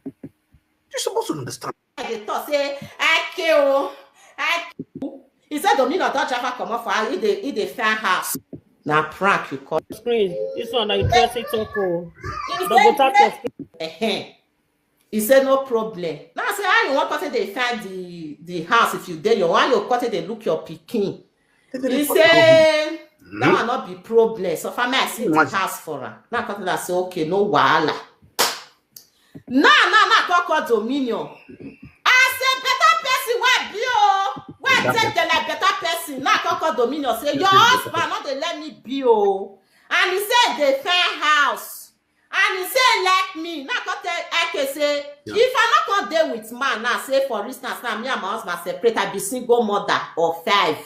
You supposed to understand. I dey talk say I kill, I kill. He said Domino don travel comot for house. He dey he dey find house. Na prank you call. Screen. This one na interesting talk o. Double tap your screen. He say no problem. Now I say how you wan come take dey find the the house if you dey your how you come take dey look your pikin. He say that one no be problem. So far me I see the house for am. Now I come tell am say okay, no wahala. Now now now I come call Dominion. I say better person wey be o. Wey I take dem like better person. Now I come call Dominion say your husband no dey let me be o. And he say dey find house. And he say like me. Now I come tell Ike say if I no come dey with man now say for instance now me and my husband separate, I be single mother of five.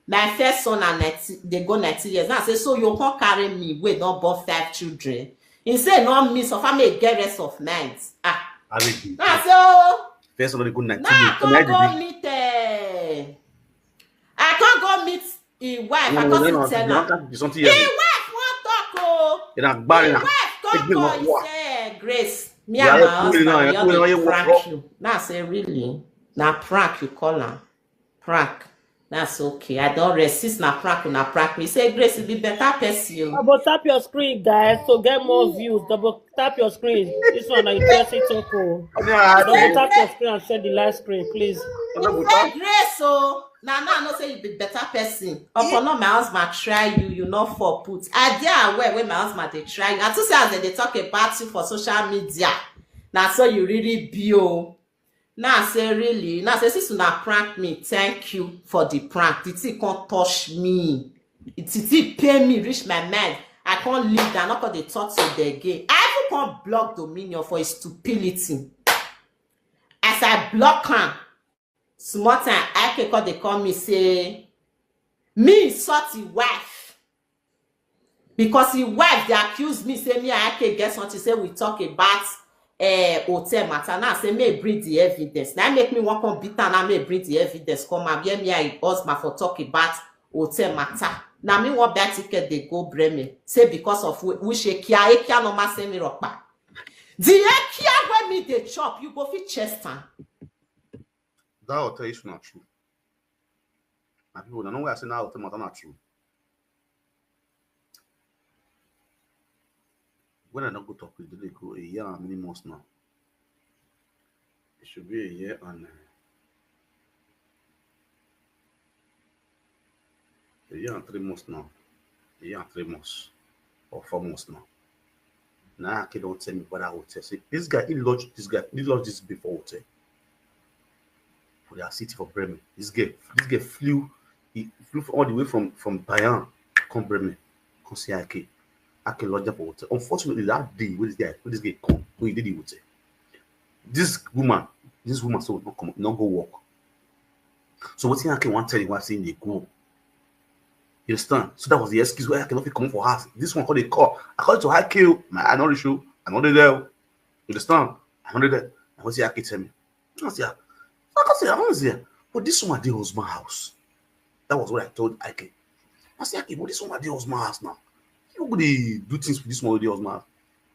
My first son na nineteen dey go nineteen years. Now I say so you come carry me wey don born five children. He say no mean so far me get rest of night. Ah. Now I say oh. First one dey go nineteen years. Now I come go meet eh. I come go meet him wife. I come sit tell am. Him wife wan talk o. Him wife come talk o. He say Grace, me and my husband we are not dey prank you. Now I say really? Na prank you call am? Prank. That's okay. I don rest. Since na prank una prank me. Say Grace be better person. Double tap your screen, guys, to get more views. Double tap your screen. This one na interesting talk o. Double tap your screen and share the live screen, please. He say Grace o. Now now I know say you be better person. Upon all my husband try you, you no fall put. I dey aware when my husband dey try you. I too say as dem dey talk about you for social media. Na so you really be o. Now I say really? Now I say since una prank me, thank you for the prank. The thing come touch me. The thing pain me reach my mind. I come leave that, not call the thought of the again. I even come block Dominion for his stupidity. As I block am, small time, I can call they call me say me insult his wife. Because his wife dey accuse me say me and Ike get something say we talk about uh, hotel matter. Now I say may bring the evidence. Now make me wan come beat am. Now may bring the evidence come out where me and him husband for talk about hotel matter. Now me wan buy ticket dey go Bremen. Say because of which ekia ekia no ma say me ropa. The ekia wey me dey chop, you go fit chest am. That hotel issue na true. My people, I know why I say that hotel matter na true. When I don't go talk with the go a year and many months now. It should be a year and uh, a year and three months now. A year and three months or four months now. Now I don't tell me what I will tell. See, this guy, he lodged this guy, he lodged this before hotel. For their city for Bremen. This guy, this guy flew, he flew all the way from from Bayern, come Bremen, come see Ike. Ike lodge for hotel. Unfortunately, that day when this guy, when this guy come, when he did the hotel, this woman, this woman so not come, not go work. So what thing Ike want tell you what thing they go. You understand? So that was the excuse why I cannot come for house. This one called a call. I called to Ike, my I know the show, I know the there. You understand? I know the there. I was here, Ike tell me. I say, I can say, I don't say, but this one dey husband house. That was what I told Ike. I say, Ike, but this one dey husband house now. You go dey do things with this one wey dey husband house.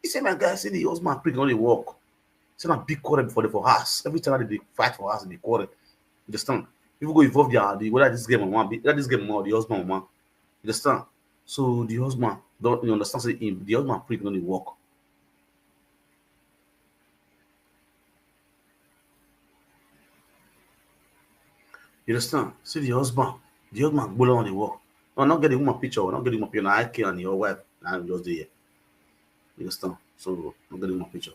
He say, my guy, say the husband prick no dey work. Say na big quarrel for the for house. Every time they dey fight for house, they quarrel. You understand? People go involve their the whether this girl mama, whether this girl mama or the husband mama. You understand? So the husband don't you understand? Say him, the husband prick no dey work. You understand? See the husband. The husband go on the work. No, not get the woman picture. Not get the woman picture. Now I can and your wife. Now I'm just there. You understand? So not get the woman picture.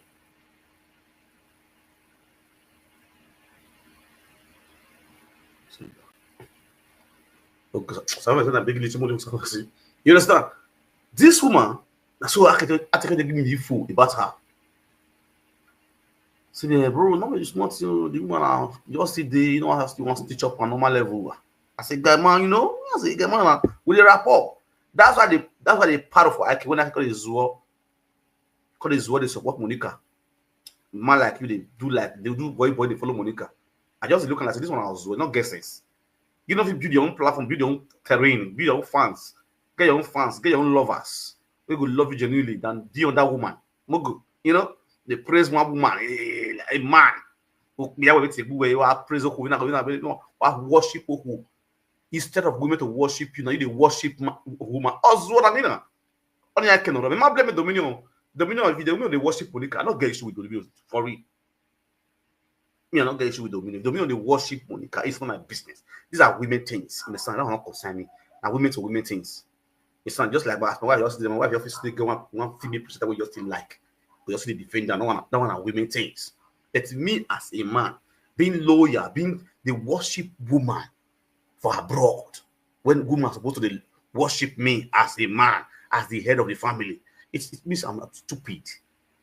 Okay, so I'm not big little more. You understand? This woman, that's what I can I can give me info about her. See, bro, no be small thing. The woman, uh, you just see the, you know, has to want to teach up on normal level. As a guy man, you know, as a guy man, we dey rapport. That's why they that's why they part for Ike when I call it Zuo. Call it Zuo, they support Monica. Man like you, they do like they do boy boy, they follow Monica. I just look and I say this one was Zuo, not get sense. You know, if you build your own platform, build your own terrain, build your own fans, get your own fans, get your own lovers. We go love you genuinely than be on that woman. Mogo, you know, they praise one woman, a, a man. Who be able to go where you are praise who you know, worship who. Instead of women to worship you, now you dey worship ma- woman. Also, what I mean, uh, only I can remember blame Dominion. Dominion, if you don't know they worship Monica, I don't get issue with Dominion for real. Me, I don't get issue with Dominion. Dominion they worship Monica. It's not my business. These are women things. Understand? That one not concern me. Now women to women things. It's not just like, but my wife just my wife just still get one one female presenter we just still like. We just still defend that. No one, that one are women things. But me as a man, being loyal, being the worship woman for abroad, when woman supposed to dey worship me as a man, as the head of the family, it, it means I'm stupid.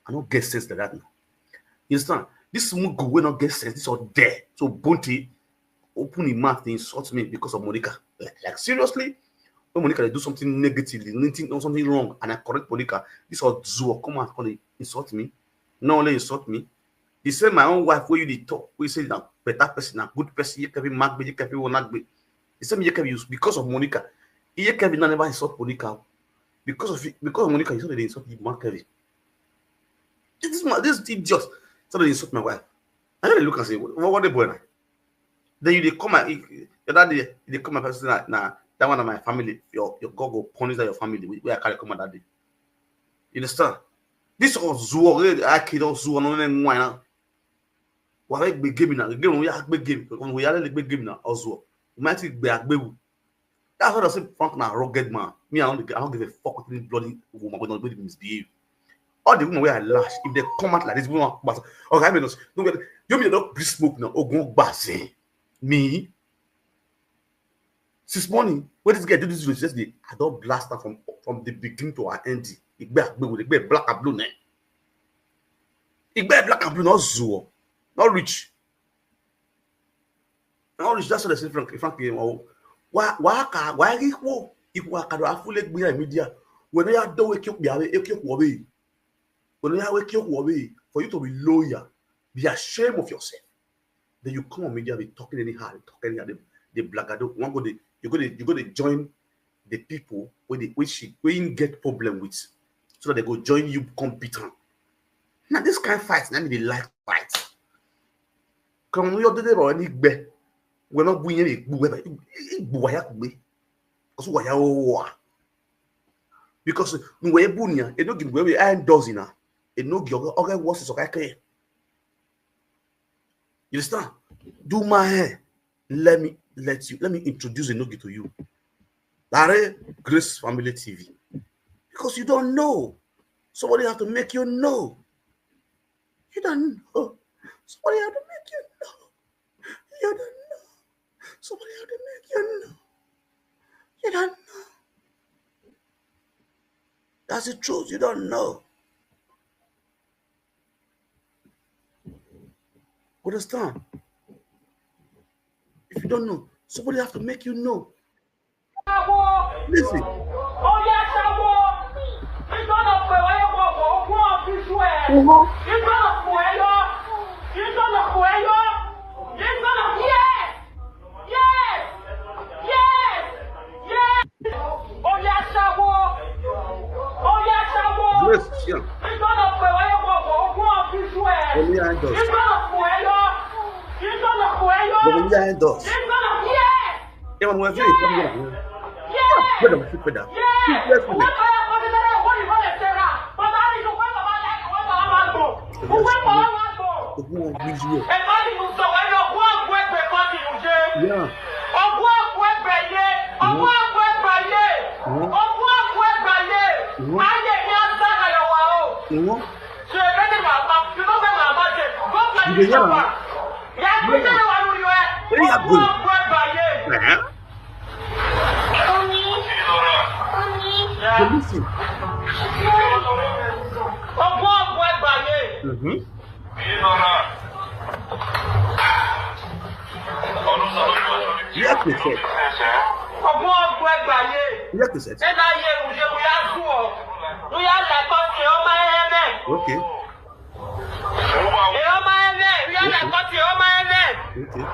I don't get sense like that now. You understand? This mugu will not get sense. This all there. So Bunty open his mouth to insult me because of Monica. Like, like seriously, when Monica they do something negatively, anything or something wrong, and I correct Monica, this all Zuo come and call it insult me. Not only insult me, he said my own wife where you dey talk, we say na better person, na good person, you can be mad, you can be one. He said me you can use because of Monica. He can be never insult Monica because of it, because of Monica. He said they insult you, Mark Kevin. This man, this idiot, so they insult my wife. I gotta look and say, what, what the boy now? Then you they come and the other day they come and say that now that one of my family, your your God go punish that your family. We, we are carry come out that day. You understand? This was Zuo, I kid on Zuo, no name why now. Why big game now? Game we are big game. We are big game now. Also, we might be a big. That's what I say. Frank now rugged man. Me, I don't, I don't give a fuck with any bloody woman when they misbehave. All the women where I lash, if they come out like this, we want but okay, I mean, no, you mean not be smoke now? Oh, go back me. Since morning, when this guy do this video yesterday, I don't blast her from from the beginning to her end. Igbe agbe with igbe black and blue name. Igbe black and blue not Zuo, not rich. Not rich. That's what I say, Frank. Frank, you know, why why can why equal equal can I fully be in media? When I don't wake up, be away, wake up away. When I wake up away, for you to be loyal, be ashamed of yourself. Then you come on media, be talking anyhow, talking anyhow. The, the black, I don't want go. The, you go to you go to join the people where the which she where you get problem with, so that they go join you, come beat am. Now this kind of fight, let me the like fight. Come on, you did it or any gbe. We're not going any gbe. Gbe waya gbe. Because waya owa. Because no way bunya, e no give we I dozen na. E no give okay, what's is okay. You understand? Do my hair. Let me let you let me introduce Enogi to you. Larry Grace Family T V. Because you don't know. Somebody have to make you know. You don't know. Somebody have to make you know. You don't know. Somebody have to make you know. You don't know. That's the truth. You don't know. Understand? If you don't know, somebody have to make you know. Listen. Uh-huh. Yes! Yes! Yes! Oya ṣawo! Oya ṣawo! Grace, yeah. Ìgbọ́dọ̀ pè wáyé wọ ọkọ̀ ogún ọ̀fíìsù ẹ̀. Omi á dọ̀. Ìgbọ́dọ̀ pè é yọ. Ìgbọ́dọ̀ pè é yọ. Omi á dọ̀. Ìgbọ́dọ̀ pè é. Ẹ wọn wọ ẹgbẹ́ ìtọ́jú náà. Yes! Gbọ́dọ̀ fi pẹ̀dà. Yes! Wọ́n bá yà kọ́ nílẹ̀ wọ́n ní wọ́n lè ṣe rà. Bàbá mi ló pẹ́ bàbá yà kọ́ bàbá wa gbò. Òwe kọ́ wa gbò. Ogún ọ̀fíìsù ẹ̀. Ẹ má ní mo sọ wáyé ogún àgbo ẹgbẹ́ kọ́ ni mo ṣe. Yeah. Ogún àgbo ẹgbẹ́ yé. Ogún àgbo ẹgbẹ́ yé. Ogún àgbo ẹgbẹ́ yé. Ayé mi á sá kalẹ̀ wá o. Ìwọ́n. Ṣé ẹ bẹ́ẹ̀ ni màá bá? Ṣé ló fẹ́ màá bá jẹ? Gómìnà You dey hear am? Ìjọba. Ìyá kúndé wà lórí ẹ. Where you go? Ogún àgbo ẹgbẹ́ yé. Eh? Omi. Omi. Dey listen. Ogún àgbo ẹgbẹ́ yé. Mm-hmm. Yes, we said. Ọgbọ́n ọgbọ́n ẹgbàáyé. Ilé kìsẹ̀. Ẹ náà yẹ ìwúyẹ wúyá sùn ọ́. Wúyá làkọ́ sí ọmọ ẹ̀mẹ́. Okay. Ìrọmọ ẹ̀mẹ́. Wúyá làkọ́ sí ọmọ ẹ̀mẹ́. Okay.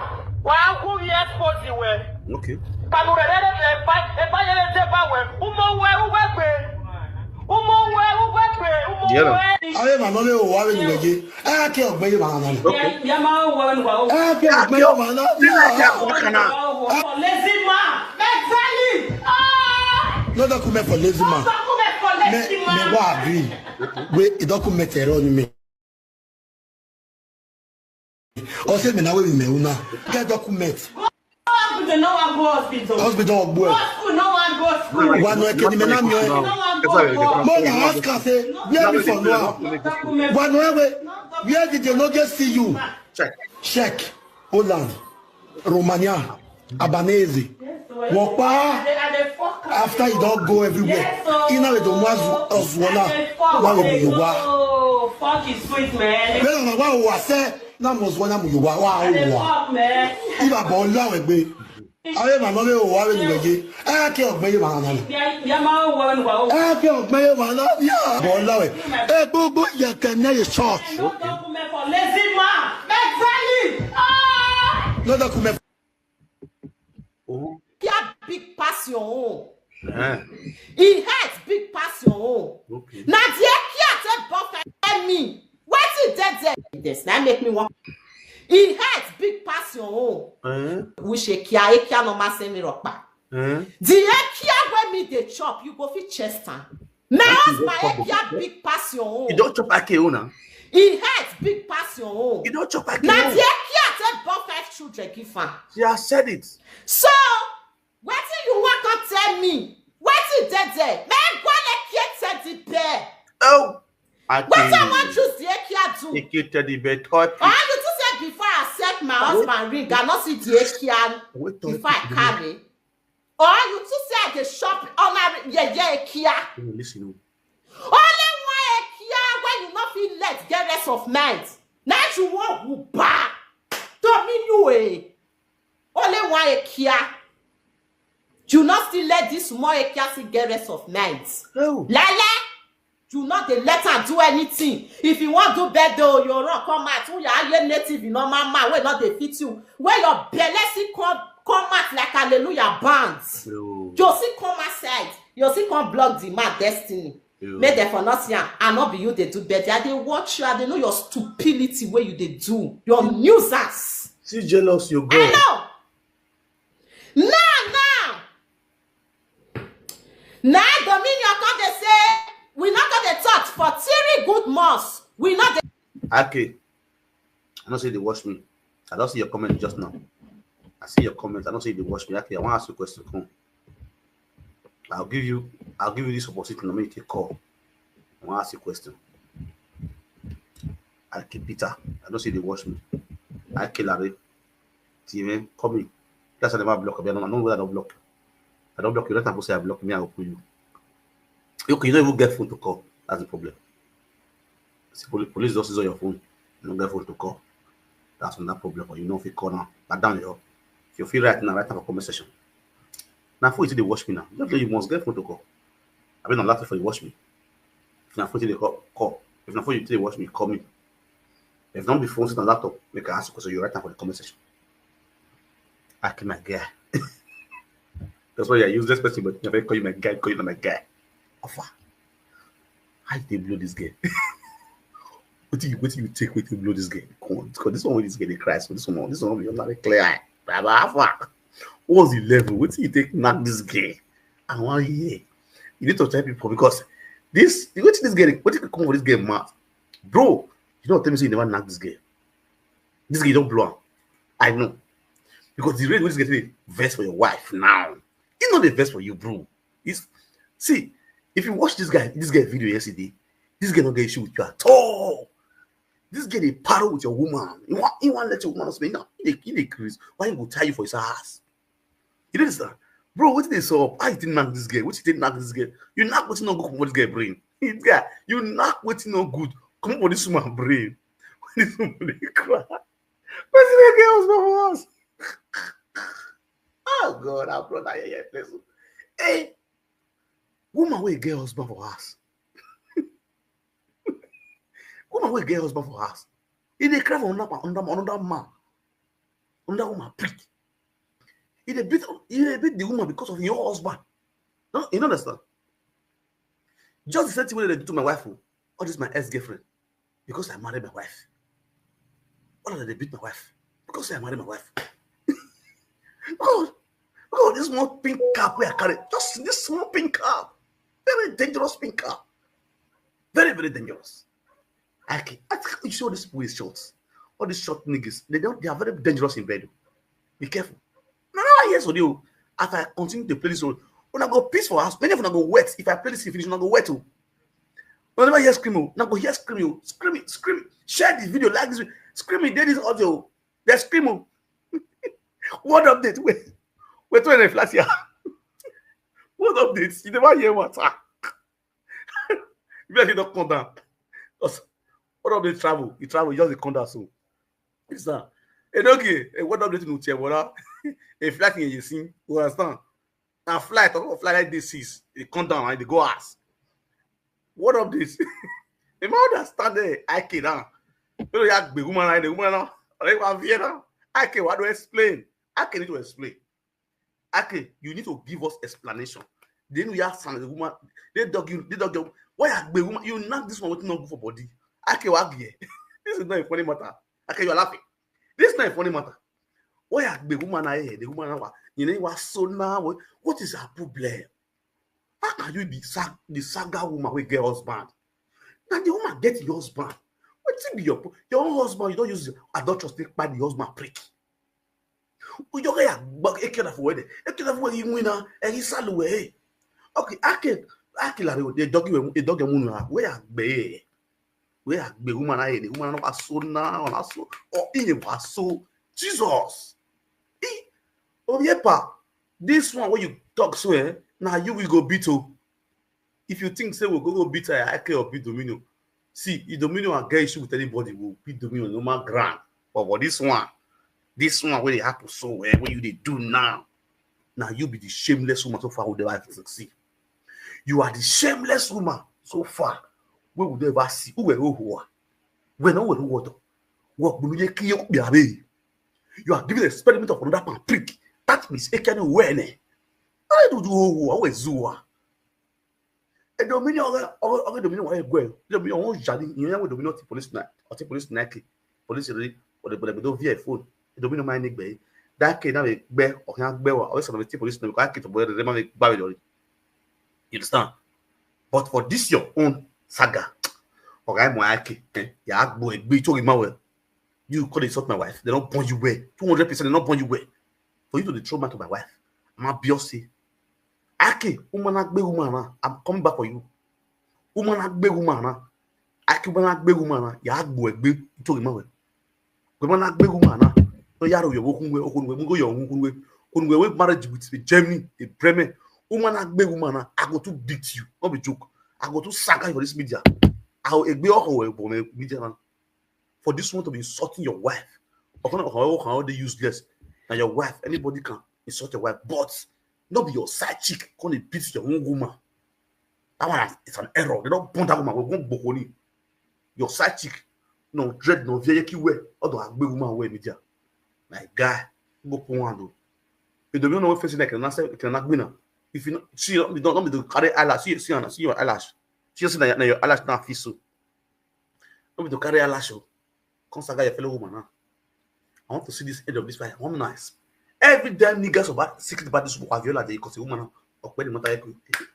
Wà á kú rí expose wẹ̀. Okay. Kanu rẹ̀ lẹ́nu ẹ̀ bá ẹ̀ bá yẹn lè dé bá wẹ̀. Umo wẹ̀ uwẹ́ gbé. Umo wẹ̀ uwẹ́ gbé. Umo Yeah, no. wẹ̀. Aye, ma no me o wa we ni meje. Ah, ke ogbe ye ma na. Okay. Yẹ máa ń wọ ẹnu wa o. Ah, ke ogbe ye ma na. Yeah, yeah, what can I- Lazy man. Exactly. Ah. No document for lazy man. Document for Me lazy me man. wa agree. We e document error ni me. O se me na we me una. Get document. Hospital no wan go hospital. Hospital ogbo e. Go school no wan go school. Wa no e ke ni me na mi o. No wan go work. Mo na ask her say where be for now. Document. Wa no e we. Where did they no get see you? Check. Check. Holland, Romania, Albanese. Wọ́n pa á. After he don go everywhere, he now dey move as Oswona. Now he dey wa. Oh, fuck is sweet, man. Bẹ́ẹ̀ ni wọ́n wá sẹ́ náà mo Oswona mo yòówá wá I dey wà. fuck, man. Ibà bọ̀ ọ́ láwọn ẹgbẹ́. Ayé màmá mi ò wá rẹ̀ nìyẹn jẹ́. Ẹ á kí ọ̀gbẹ́ yìí màá nà. Yẹ máa ń wọ ẹnu wa o. Ẹ á kí ọ̀gbẹ́ yìí màá nà. Bọ̀ ọ́ láwọn ẹ̀. Ẹ gbogbo yẹ̀kẹ̀ náà yẹ church. No document for lazy man. Exactly. Ah. No document. Oh. Kia big pass your own. Eh. E head big pass your own. Okay. Na the Kia take buff and tell me wetin dey there. This na make me wan. E head big pass your own. Eh. Which Ekia, Ekia no ma send me ropa. Eh. The Ekia wey me dey chop, you go fit chest am. My Wetin you husband chop? Ekia big pass your own. You don chop ake own now. E head big pass your own. You don chop ake Na own. the Ekia take born five children give am. She has said it. So wetin you wan come tell me? Wetin dey there? Make gwale kie teddy bear. Oh. Ake. Wetin I wan choose the Ekia do? Ake teddy bear touch. Or you too say before I accept my husband ring, I no see the Ekia Wait, before I carry. Or you too say I dey shop honor yeye Ekia. Listen, Only one Ekia wey you no fit let get rest of mind. Na you wan who ba. Dominu eh. Only one Ekia. You no still let this small Ekia still get rest of mind. oh. Lele, you no dey let am do anything. If you wan do birthday o, you run come out. Who your aye native, you normal man wey no dey fit you. Wey your belle still come come out like hallelujah bands. Oh. You still come outside. You still come block the man destiny. Yeah. Make dem for not see am. I no be you dey do birthday. I dey watch you. I dey know your stupidity wey you dey do. Your nuisance. She jealous, your I girl. know. Now, now, now Dominion come dey say we no go dey touch for three good months. We no dey. Ake. I don't say they watch me. I don't see your comment just now. I see your comment. I don't say they watch me. Ake, I want to ask you a question. Come. I'll give you I'll give you this opportunity to make a call. I want to ask you a question. Ake Peter. I don't say they watch me. Ake Larry. T V, call me. That's why I never block. I don't I don't know whether I don't block. I don't block you. Let people say I block me, I will pull you. Okay, you don't even get phone to call. That's the problem. See, poli- police just use your phone. You don't get phone to call. That's another problem for you. You know if you call now. But down here. If you feel right now, right now for comment section. Now for you to dey watch me now. Just say you must get phone to call. I mean, I'm laughing for you watch me. If not for you to dey call, call. If not for you to dey watch me, call me. If not be phone, sit on laptop, make I ask you question. You write down for the comment section. Ake my guy. That's why you're a useless person, but if I call you my guy, call you not my guy. Offer. How you dey blow this girl? What do you what do you take with you blow this girl? Come on, because this one with this girl dey cry. So this one, this one will not clear eye. Baba, how far? What's the level? What do you take knock this girl? I want to hear. You need to tell people because this what this girl what you come for this girl mouth? Bro, you don't tell me say you never knock this girl. This girl don't blow am. I know. Because the rate wey this girl dey vex for your wife now, e no dey vex for you, bro. It's, see, if you watch this guy, this guy video yesterday, this guy no get issue with you at all. This guy dey paro with your woman. He want, he want let your woman know say, no, he dey, he dey craze. Why he go tie you for his ass? You don't understand? Bro, what did they solve? How you didn't knock this girl? What you didn't knock this girl? You knock what's not good for this girl brain. This guy, you knock what's not good. Come on, this woman brain. This woman dey cry. What's the girl was for us? Oh God, our brother here, here, place. Hey, woman wey get husband for house. Woman wey get husband for house. He dey cry for another man, another, another man, another woman prick. He dey beat, he dey beat the woman because of your husband. No, you no understand. Just the same thing wey dem do to my wife o. All this my ex-girlfriend. Because I marry my wife. All of them dey beat my wife. Because I marry my wife. God, God, this small pink cap wey I carry. Just this small pink cap. Very dangerous pink cap. Very, very dangerous. I can, I think you see all these people with shorts. All these short niggas. They don't, they are very dangerous in bed. Be careful. No, no, yes, audio. As I continue to play this one, una go piss for house. Many of una go wet. If I play this thing finish, una go wet o. Una never hear scream o. Una go hear scream o. Scream it, scream it. Share this video, like this video. Scream it, dey this audio. They scream o. What update? Wait, wait, wait, flat here. What updates? You never hear what? Ah. Maybe I did not come down. 'Cause what update travel? You travel, you just dey come down so. It's not. Hey, okay. Hey, what update no tell, brother? A flight in you see. You understand? A flight, or flight like this is, they come down and they go ass. What updates? If I understand it, I can now. You know, you have big woman, the woman now. I don't have here now. I can, what do I explain? I can need to explain. Ake, you need to give us explanation. Then we ask am, the woman, they dog you, they dog you. Why a big woman? You knock this one with no good for body. Ake, what here? This is not a funny matter. Ake, you are laughing. This is not a funny matter. Why a big woman? I hear the woman. What? You know what? So now, what, what is her problem? How can you be sag-, the saga woman wey get husband? Now the woman get your husband. Wetin be your pro-, your own husband? You don't use adulterous take by the husband prick. Ujoka ya gba ekela for wede. Ekela for wede, you win na, eh, he salu we. Okay, ake, ake la re, the dog you, the dog you na. Where a gbe? Where a gbe woman? I, the woman no so na, na so. Oh, he was so. Jesus. He, oh, yeah, pa. This one where you talk so, eh? Now you will go beat o. If you think say we go, go beat her, I care or beat Dominion. See, if Dominion and get issue with anybody, we'll beat Dominion no matter ground. But for this one, this one where they happen so, eh, what you dey do now? Now you be the shameless woman so far we never see. You are the shameless woman so far we would ever see. Who were who are? When no who what? What will you kill? You are giving experiment of another pan prick. That means it can win. I do do who are, who is who are? E Dominion, okay, okay, okay, Dominion wa egwe. Dominion won jadi, you know, Dominion ti police na, or ti police na ke. Police re, or the, but they don't via phone. E Dominion my nick be. That ke na be, or can be, or some of the police na, because I keep to boy, they might be bad. You understand? But for this your own saga, okay, mo ake, eh, ya gbo egbe to ma we. You call insult my wife. They don't born you well. Two hundred percent, they don't born you well. For you to dey throw mouth to my wife, I'm a B S C. Ake, woman na gbe woman na. I'm coming back for you. Woman na gbe woman na. Ake, woman na gbe woman na. Ya gbo egbe to ma we. Woman na gbe woman na. No yaro yo kunwe, kunwe, mungo yo kunwe. Kunwe we marriage with Germany, the Bremen. Woman na gbe woman na. I go to beat you. No be joke. I go to saga you for this media. I go egbe oko we for me media na. For this one to be insulting your wife. Or can, or can all dey useless. Now your wife, anybody can insult your wife, but not be your side chick. Can dey beat your own woman. That one is an error. They don't bond that woman. We won't bokoni. Your side chick, no dread, no view ki we. Although a big woman we media. My guy, go pon one do. You don't know what face like an answer, can not win. If you know, see, you don't, don't be to carry eyelash. See, see, see your eyelash. See, see na your eyelash na fit so. No be to carry eyelash o. Come saga your fellow woman now. I want to see this end of this fight. One nice. Every damn niggas about secret about this Aviola, they cause a woman now. Or when the matter,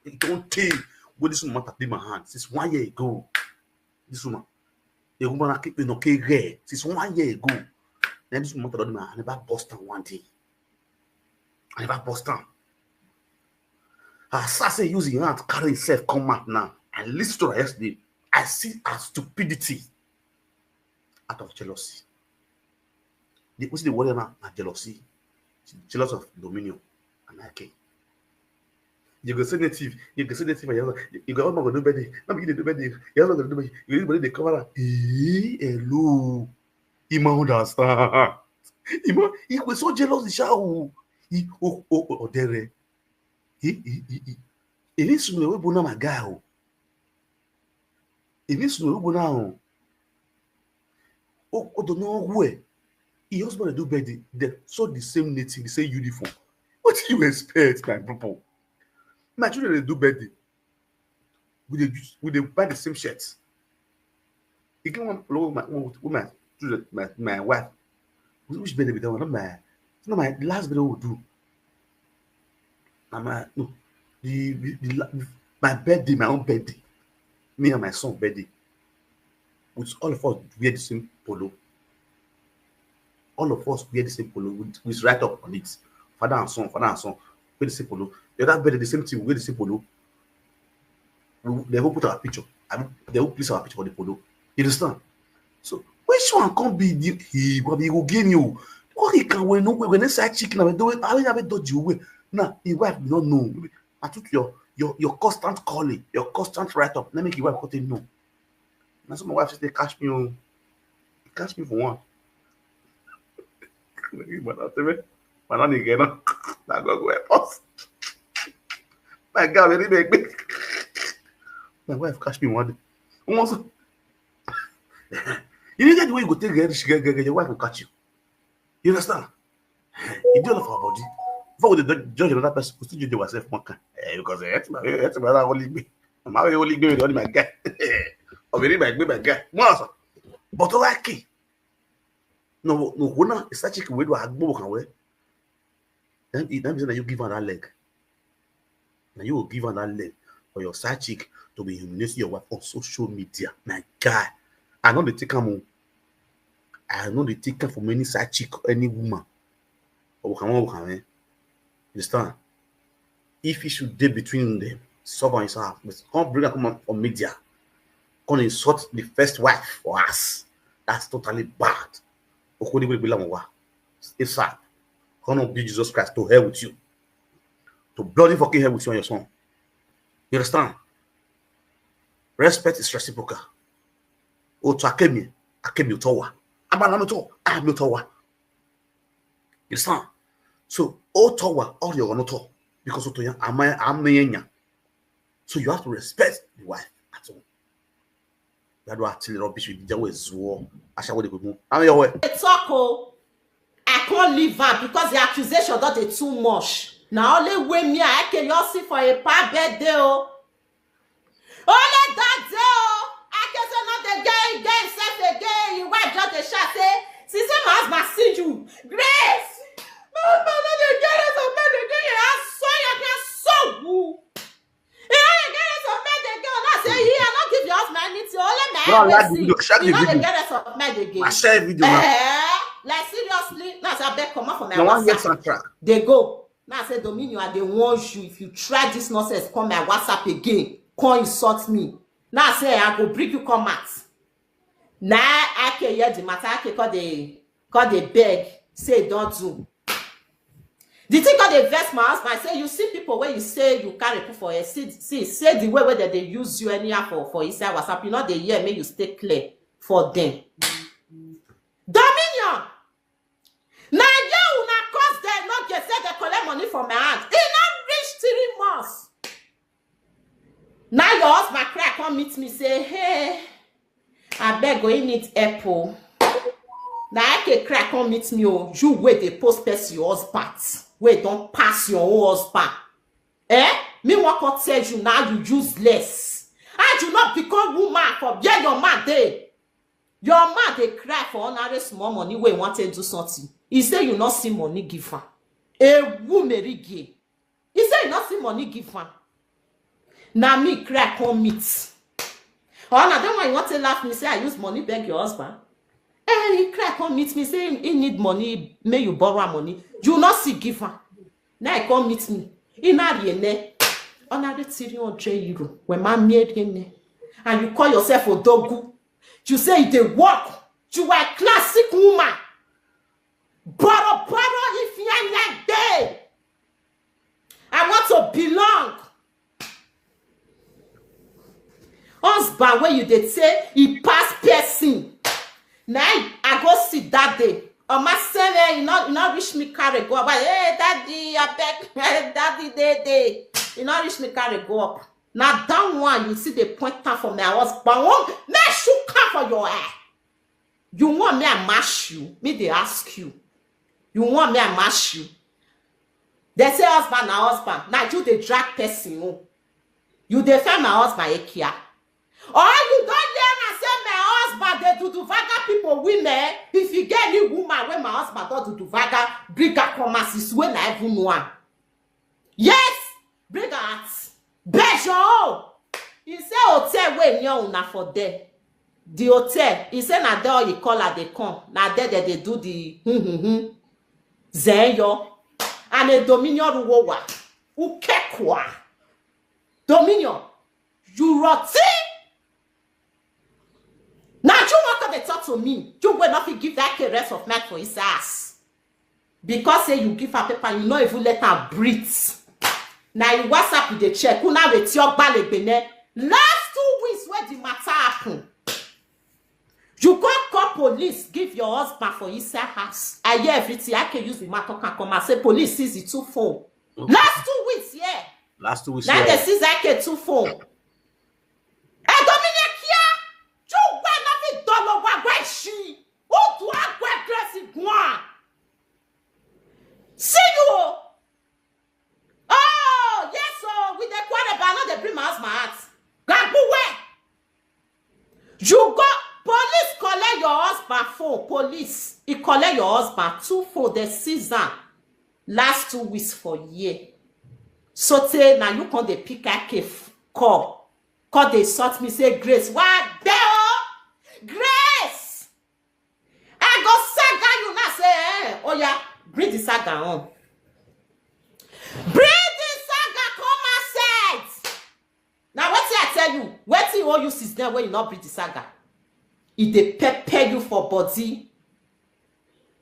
it don't take. Go this woman matter dey my hand since one year ago. This woman, the woman I keep, you know, since one year ago. Then this woman matter don dey my hand. I never bust am one day. I never bust am. As Sase use him hand carry himself come out now. I listen to her yesterday. I see her stupidity out of jealousy. The, wetin dey worry am na jealousy. She jealous of Dominion and Ake. You go say native, you go say native, and you go, you go, "Oh, my God, nobody, no be you dey do birthday, you go do birthday, you go do birthday, dey cover am." Eh, hello. He ma understand. He ma, he was so jealous, the show. I o o o odere. I i i i. Ini sumule we bona my guy o. Ini sumule we bona o. O o do no we. Your husband dey do birthday. They saw the same native, the same uniform. What do you expect, my people? My children dey do birthday. We dey use, we dey buy the same shirt. E get one polo wey my wey my children, my my wife, which birthday be that one? Not my, not my last birthday we do. Na my, no, the the, the la- my birthday, my own birthday, me and my son birthday, with all of us wear the same polo. All of us wear the same polo with, with write up on it. Father and son, father and son, wear the same polo. The other birthday, the same thing, wear the same polo. We, they will put our picture. I mean, they will place our picture on the polo. You understand? So which one can be the he go be go gain you? What he can we no we when side chicken and do it. I will have a dodgy way. Now his wife will not know. I took your your your constant calling, your constant write up. Let me give wife cutting no. Now so my wife say they catch me on. Catch me for one. Mana tebe, mana ni gena. Na go go help us. My God, very big. My wife catch me one day. Almost. You need that way you go take get, get, get, get, your wife will catch you. You understand? You do all of our body. Before we dey judge another person, we still judge ourselves one kind. Eh, because eh, that's my that's my holy me. My holy me with all my guy. Or very my my guy. More so. But okay. No, no, who now? It's such a way to act book and way. Then it then say that you give her that leg. Now you will give her that leg for your side chick to be humiliating your wife on social media. My guy, I know they take am o. I know they take am from any side chick, any woman. Or we can, we can, eh? You understand? If issue dey between them, solve am yourself. But come bring am come on, on media, come insult the first wife for us. That's totally bad. Okoni will be lamowa. It's sad. Come on, be Jesus Christ to hell with you. To bloody fucking hell with you and your son. You understand? Respect is reciprocal. Otu akemi, akemi utowa. Abana muto, ami utowa. You understand? So, otowa, all your no to. Because otoya, amaya, amaya. So you have to respect the wife at all. That do actually rubbish with the way zuo. Asha what they go move. I'm your way. They talk oh, I can't leave am because the accusation don dey too much. Na only way me I can just see for a pa birthday oh. Only that day oh, I can say not the guy get himself again. His wife just dey shout say, "Since my husband see you, Grace, my husband no dey get rest of bed again. He has so you can so woo." He no dey get rest of bed again. Now say he, I no give your husband anything. Only my Bro, I like the video. Share the video. He no dey get rest of bed again. I share video now. Eh, like seriously, now say abeg comot for my WhatsApp. No one get soundtrack. Dey go. Now say Dominion, I dey warn you. If you try this nonsense, come my WhatsApp again, come insult me. Now say I go bring you come out. Now I can hear the matter. I can call the call the beg. Say don't do. The thing come dey vex my husband. I say, you see people wey you say you carry put for here, see, see, say the way wey dem dey use you anyhow for, for inside WhatsApp, you no dey hear, make you stay clear for them. Dominion! Na you una cause dem no get say dem collect money for my hand. E no reach three months. Now your husband cry come meet me say, hey, abeg o, he need help o. Na I dey cry come meet me o. You wey dey post person your husband, wey don pass your own husband. Eh? Me wan come tell you now you useless. How you not become woman for where your man dey? Your man dey cry for ordinary small money wey wan take do something. He say you no see money give am. Ewu merige. He say you no see money give am. Na me cry come meet. Or na that one you want to laugh me say I use money beg your husband? Eh, he cry come meet me say he need money, make you borrow am money. You no see give am. Now he come meet me. He na riene. Ordinary three hundred euro. When man me riene. And you call yourself Odogu. You say you dey work. You are a classic woman. Borrow, borrow if you are like day. I want to belong. Husband wey you dey say he pass person. Na I go see that day. Omasere, you no, you no reach me carry go up. Hey, daddy, I beg, daddy, dey dey. You no reach me carry go up. Now that one you see the point time for my husband. One, make shoe come for your hair. You want me I mash you? Me they ask you. You want me I mash you? They say husband na husband. Now you dey drag person. Oh. You dey find my husband Ekia. Or you don't hear and say my husband they do do vaga people women. If you get any woman when my husband don't do do vaga, bring her come as is when I even know am. Yes, bring her out. Bejo. He say hotel wey near una for there. The hotel. He say na there all he call her they come. Na there that they do the hmm hmm hmm. Zeyo. And a Dominion Ruwowa. Ukekwa. Dominion. You rotty. Now you want to talk to me. You will not give that a rest of night for his ass. Because say you give her paper, you no even let her breathe. Now you WhatsApp you dey check. Una with your balegbene. Last two weeks where the matter happen. You go call police, give your husband for inside house. I hear everything. I can use the matter can come and say police seize the two phone. Last two weeks, yeah. Last two weeks, Now they yeah. seize I K two phone. Hey, Dominic here. You went nothing dollar why she. Who do I go dress in one? See you. Oh, yes, so with the quarter bar, not the bring my husband out. Gabu where? You go police collect your husband phone. Police, he collect your husband two phone the season last two weeks for year. So tey now you come the pick a call. Call they sort me say Grace. What the hell? Grace! I go saga you now say, eh, oh yeah, bring the saga on. Bring the saga come outside. Now what I tell you? What you all you since then when you not bring the saga? If they pepper you for body,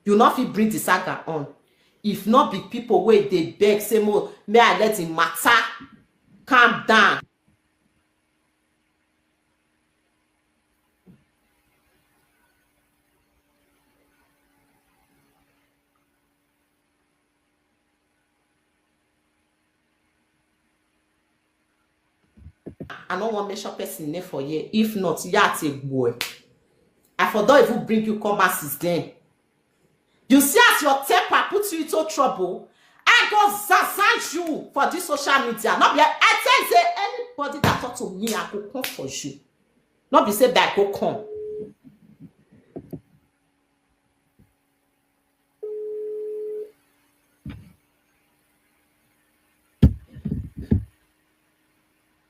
you not fit bring the saga on. If not be people where they beg, say more, may I let him matter. Calm down. I no wan mention person name for here. If not, ya take boy. I for don't even bring you come back since then. You see as your temper put you into trouble, I go zazan you for this social media. Not be I tell you say anybody that talk to me, I go come for you. Not be say that I go come.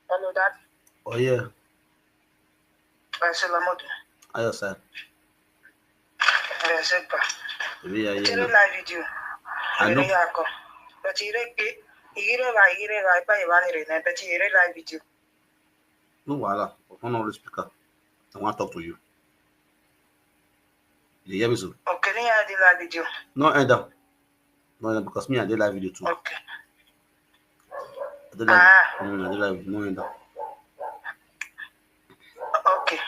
Hello, Dad. Oh yeah. Ẹ ṣe lọ́mọdé. Ayo sir. Ẹ ṣe gbà. Èmi yà Ṣé ló yẹ. live video? I know. Ìròyìn akọ. Bẹ̀tì ìrè pé ìrè wa ìrè wa ipá ìwà ni rè náà bẹ̀tì ìrè live video. No wahala. Open on the speaker. I want to talk to you. You hear me so? Okay, ní yàrá di live video. No end up. No end up because me I dey live video too. Okay. I dey live. Ah. Mm, I dey live. No end up. Okay.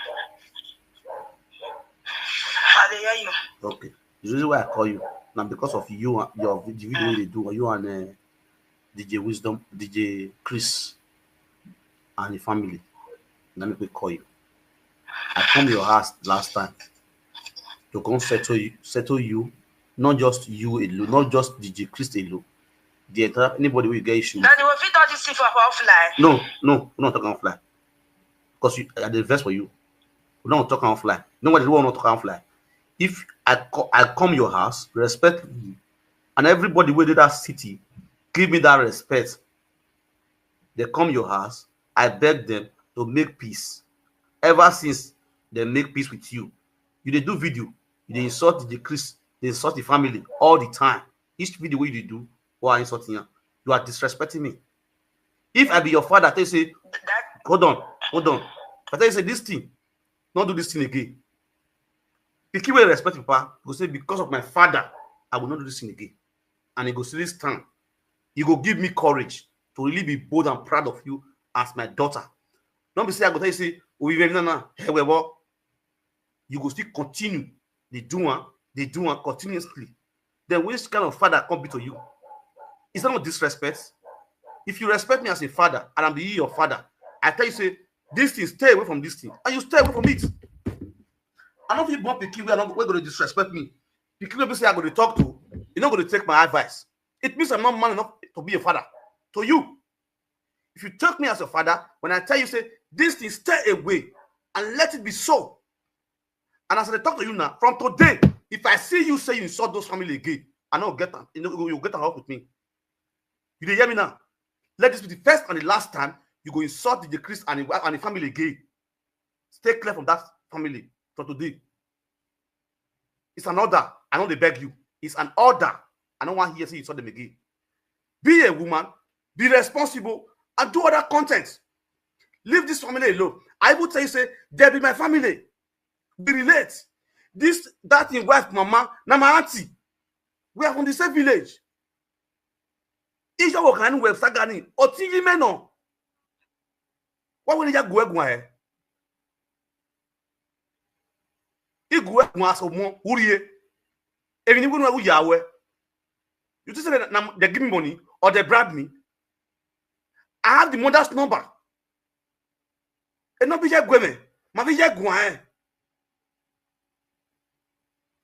I dey hear you. Okay. The reason why I call you now because of you and your vid- the video you dey do you and uh, D J Wisdom, D J Chris, and the family. Let me quick call you. I come your house last time to come settle you, settle you, not just you alone, not just D J Chris alone. The entire anybody will get issue. Daddy, we fit talk this thing for offline. No, no, we not talking offline. Because you, I dey vex for you. We not talking offline. Nobody will not talk offline. If I co- I come your house, respect me, and everybody within that city, give me that respect. They come your house, I beg them to make peace. Ever since they make peace with you, you they do video, you they insult the Chris, they insult the family all the time. Each video wey you dey do, why are insulting you? You are disrespecting me. If I be your father, I tell you say, That hold on, hold on. I tell you say this thing, not do this thing again. The key way respect papa go say because of my father, I will not do this thing again. And he go see this time. You go give me courage to really be bold and proud of you as my daughter. Don't be say I go tell you say, oh, we na na, hey, we what? You go still continue the do one. They do am continuously. Then which kind of father come be to you? Is that not disrespect? If you respect me as a father and I'm the your father, I tell you say this thing, stay away from this thing, and you stay away from it. I don't feel born pikin where I don't where gonna disrespect me. Pikin wey be say I go to talk to, you not gonna take my advice. It means I'm not man enough to be a father to you. If you take me as a father, when I tell you say this thing, stay away and let it be so. And as I talk to you now, from today, if I see you say you insult those family again, I no get am. You know, you get am up with me. You dey hear me now? Let this be the first and the last time you go insult the Christ and the, and the family again. Stay clear from that family from today. It's an order. I no dey beg you. It's an order. I no wan hear say you insult them again. Be a woman, be responsible, and do other content. Leave this family alone. I even tell you say they be my family. We relate. This that in wife mama na my auntie. We are from the same village. Ijọ wo kan ni website gani. Oti yi me no. Wa wo ni ya gwe gwa e. Igwe gwa so mo urie. Ebi ni gunu ya we. You think say na, na they give me money or they bribe me? I have the mother's number. E no be je gwe me. Ma be je gwa e.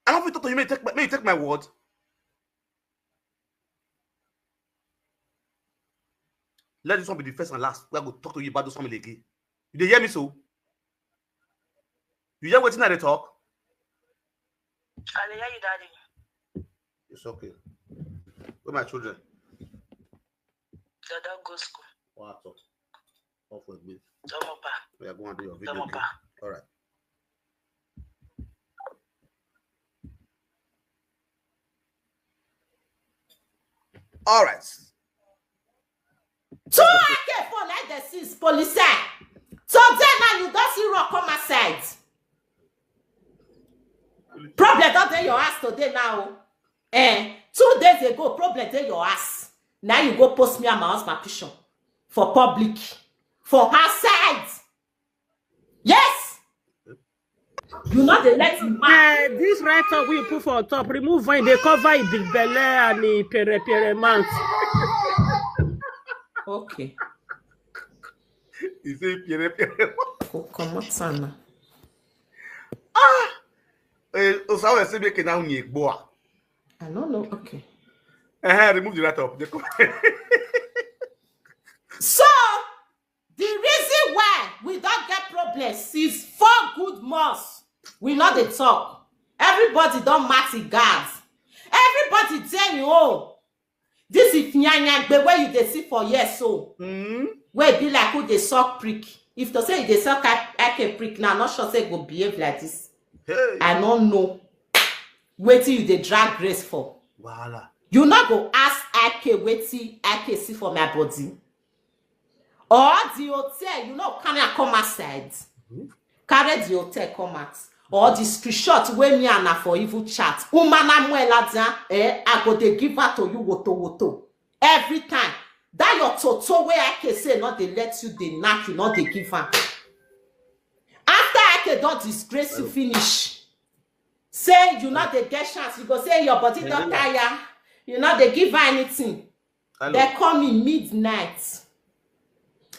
I don't fit talk to you, may you take my, may you take my word. Let this one be the first and last. We are going to talk to you about this family again. You dey hear me so? You hear wetin I dey talk? I dey hear you, Daddy. It's okay. Where my children? They don go school. What? Off with me. Domopa. We are going to do your video. Domopa. All right. All right. Two A K four like the six police. So then now you don't see rock come outside. Problem don't dey your ass today now. Eh, two days ago, problem dey your ass. Now you go post me and my husband picture for public, for her side. Yes. You know they let him mad. Uh, this right up we put for top, remove vine, they cover it big belle and the pere pere mount. Okay. He say pere pere. Oh, come on, Sana. Ah! Eh, Osawe say make now ni egboa. I don't know. Okay. Eh, remove the right up. They come. So, the reason why we don't get problems is four good months. We not dey talk. Everybody don't match the guards. Everybody dey your own. This is nyanya gbe where you dey see for here so. Mm. Where be like who dey suck prick. If to say you dey suck I K prick now, I'm not sure say go behave like this. Hey. I don't know. Wetin you dey drag grace for? Wahala. You not go ask I K wetin I K see for my body. Or the hotel, you know, can I come outside? Mm-hmm. Carry the hotel come out. Or the screenshot wey me and her for even chat. Umana muela dia, eh, I go dey give her to you woto woto. Every time. That your toto wey I K say not they let you dey knack, you not they give her. After I K don't disgrace you finish. Say you not dey get chance, you go say your body don't tire. You not they give her anything. Hello. They call me midnight.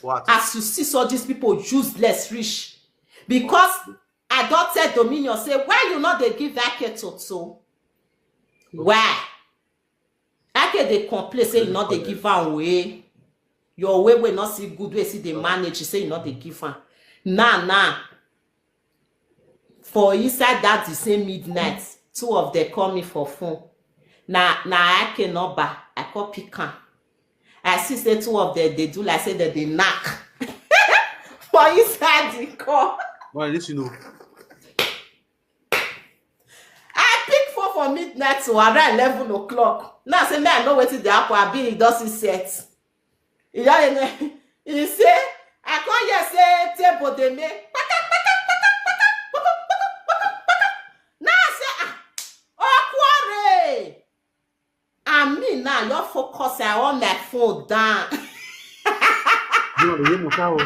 What? As you see, so these people useless rich. Because I don't tell Dominion, say, why you not they give that keto so? Why? I can they complain, say, you not they give her away. Your way will not see good way, see they manage, say, you not they give her. Nah, nah. For inside that the same midnight, two of them call me for phone. Na na I cannot buy. I call pick am. I see say two of them they do like say that they knack. For inside the call. Why this you know? I pick phone for midnight to around eleven o'clock. Now say me I know wetin dey happen. I be e don see set. He don dey he say I come hear say table dey make kpaka kpaka kpaka kpaka kpaka kpaka kpaka. Now I say ah, Okwore. And me now, your focus, I on my phone down. You know the way Musa o.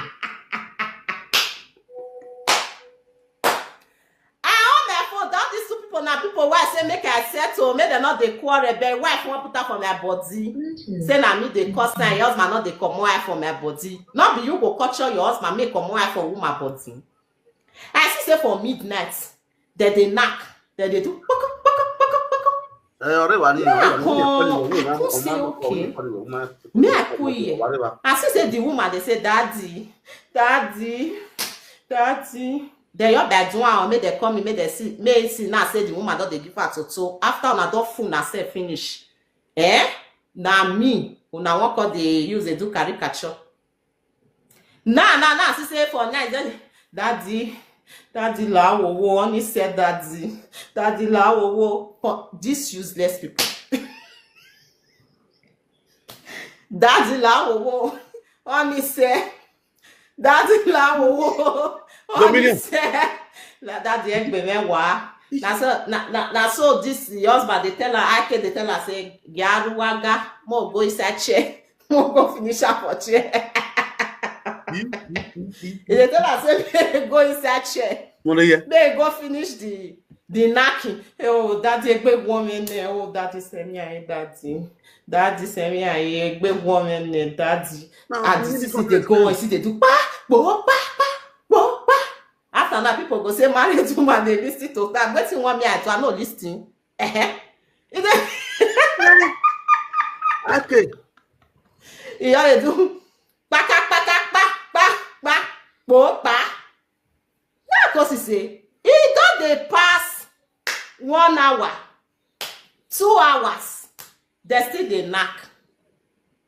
I on my phone down. These two people now People wey say make I settle, make dem no dey quarrel, but wife wan put am for my body. Say na me dey cause am, your husband no dey comot eye for my body. No be you go culture your husband make comot eye for woman body. I see say for midnight, dem dey knack, dem dey do kpoko, kpoko, kpoko, kpoko. Eh, ọ̀rẹ́ wa ni, Yeah, ọ̀rẹ́ wa ni, come. ọ̀rẹ́ wa ni, I come say, ọ̀rẹ́ wa ni, okay. ọ̀rẹ́ wa ni, Me, I pull here. Whatever. I see say the woman dey say, "Daddy, daddy, daddy." Then your bad one, make dem call me, make dem see, make see now say the woman don dey give her toto. After una don fool una sef finish, eh? Na me, una wan come dey use dey do caricature. Now, now, now, see say for night, then, "Daddy, daddy la wo wo," only say, "Daddy, daddy la wo wo." But these useless people. "Daddy la wo wo," only say, "Daddy la wo wo," only Dominion. Say, "La daddy egbe me wa." Na so, na, na, na so this the husband dey tell her, I K dey tell her say, "Gyaruwaga, mo go inside chair, mo go finish up for chair." He dey tell her say, "Make go inside chair, Mo lè yẹ. Make go finish the the knacking." "Oh, daddy, egbe woman, eh, oh, daddy, send me a daddy, daddy, send me a egbe woman, eh, daddy." No, And we the need sissy to dey go on, explain. Sissy dey do pa, po, pa, pa, po, pa. After that, people go say married woman dey listen to that. Wetin want me I do? I no listen. Eh? E dey Okay. e just dey do kpaka kpaka kpa kpa kpa po pa. Now I come see say e don dey pass one hour, two hours, dem still dey knack.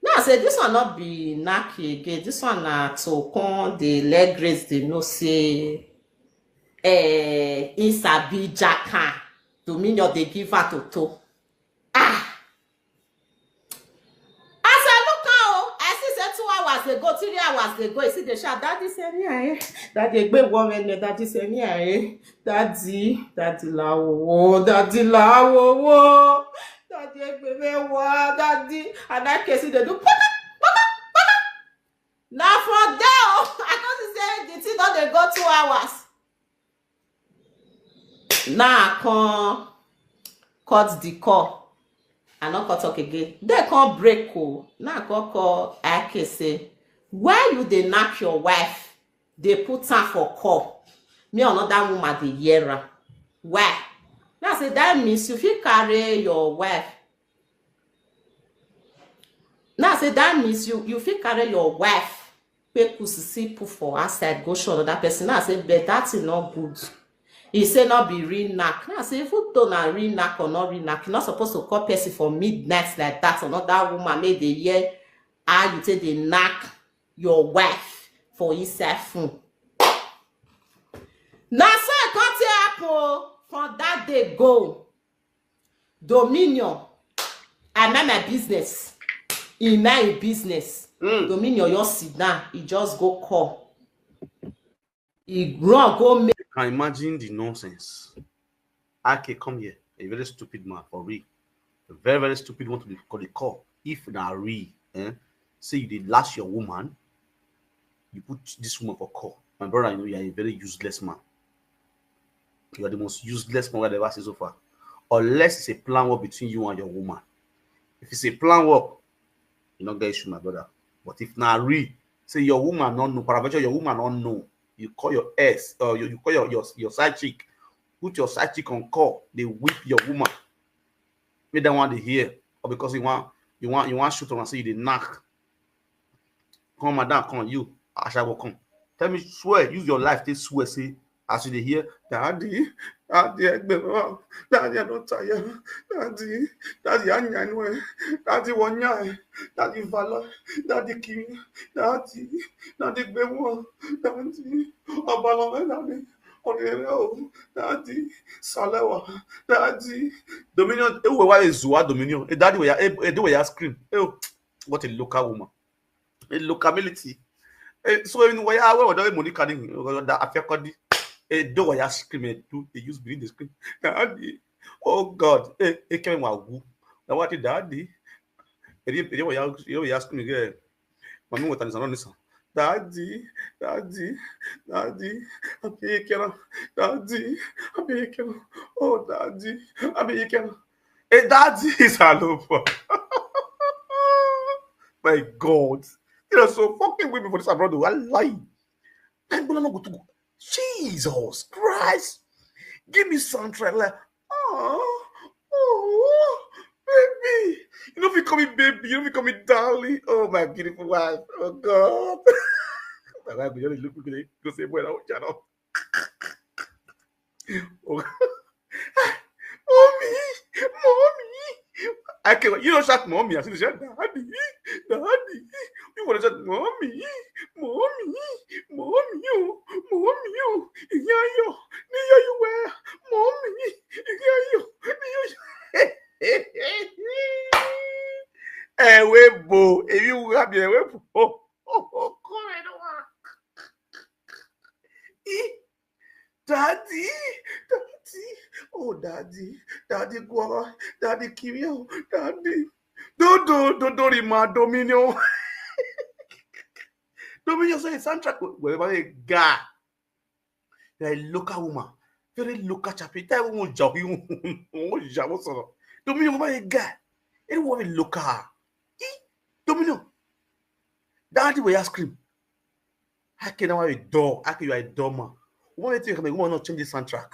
Now I say this one no be knack again. This one na to come dey let Grace dey know say eh, he sabi jaka. Dominion dey give her toto. Ah! As I look am o, I see say two hours dey go, three hours dey go. I see the shout, "Daddy, send me a, eh. Daddy, egbe woman, eh, daddy, send me a, eh. Daddy, daddy la wo wo, daddy la wo wo. Daddy, egbe me wa, daddy." And I can see dey do paka, paka, paka. Na from there o, I come see say the thing don dey go two hours. Now I come cut the call. I no come talk again. Dem come break o. Now I come call I K say, "Why you dey knack your wife, dey put am for call? Me another woman dey hear am. Why?" Now I say, "That means you fit carry your wife." Now I say, "That means you, you fit carry your wife, pay kusi, see put for outside, go show another person." Now I say, "But that thing no good." He say, "No be real knack." Now I say, "Even though na real knack or not real knack, you not supposed to call person for midnight like that, another woman, make dey hear how you take dey knack your wife for inside phone." Na so e come take happen o. From that day go, Dominion, I mind my business. He mind him business. Mm. Dominion just sit down. He just go call. He run go make Can imagine the nonsense. Ake, come here. A very stupid man for real. A very, very stupid one to be called a call. If na real, eh? Say you dey lash your woman, you put this woman for call. My brother, you know you are a very useless man. You are the most useless man I've ever seen so far. Unless it's a plan work between you and your woman. If it's a plan work, you no get issue, my brother. But if na real, say your woman no know, paraventure your woman no know. You call your ex, or you, you call your, your, your side chick, put your side chick on call, dey whip your woman. Make that one dey hear. Or because you want, you want, you want shoot am and say you dey knack. Come, madam, come, you, ashawo, come. Tell me, swear, use your life, take swear, say, as you dey hear, "Daddy, daddy, egbe mi wa, daddy, I don tire, daddy, daddy, anya anywhere, daddy, wanya, daddy, valor, daddy, kill, daddy, daddy, egbe mi wa, daddy, obalome, daddy, orere o, daddy, salewa, daddy." Dominion, eh, why is Zua Dominion? Eh, daddy, where, eh, eh, do where scream? Eh, oh, what a local woman. A locality. Eh, so in where I was Monica, that I feel called the, eh, do where scream, eh, do they use believe the scream? Daddy, oh God, eh, eh, came wa wu. Now what did daddy? Eh, eh, eh, where you scream again? Mami, what is another song? Daddy, daddy, daddy, I'm here, daddy, I'm here, oh daddy, I'm here. Hey, daddy is a lover. My God, you know, so fucking women for this abroad, I lie. Like, no go to Jesus Christ. Give me soundtrack like, oh, oh, baby. You know, if you call me baby, you know, if you call me darling. Oh, my beautiful wife. Oh, God. My wife, you look good. Go say, well, I want you know. Oh. Mommy, mommy. I can't, you don't shout mommy. I should shout daddy, daddy. You want to shout mommy, mommy, mommy, oh, mommy, oh. Yeah, yo, yeah, you were mommy. Yeah, yo, yeah, yo. Ewe bo, ebi wo abi ewe bo. Oh, oh, oh, come on. Daddy, daddy, oh daddy, daddy go, daddy kill me, oh, daddy. Do do do do rima dominion. Dominion say soundtrack wherever they go. You're a local woman, very local chappy. Tell you won't jump, you won't jump. Dominion, wherever they go, anyone local. Eh? Dominion. Daddy will scream. I can't, why you door? I can, you are a dumb man. What do you think? Woman not change the soundtrack.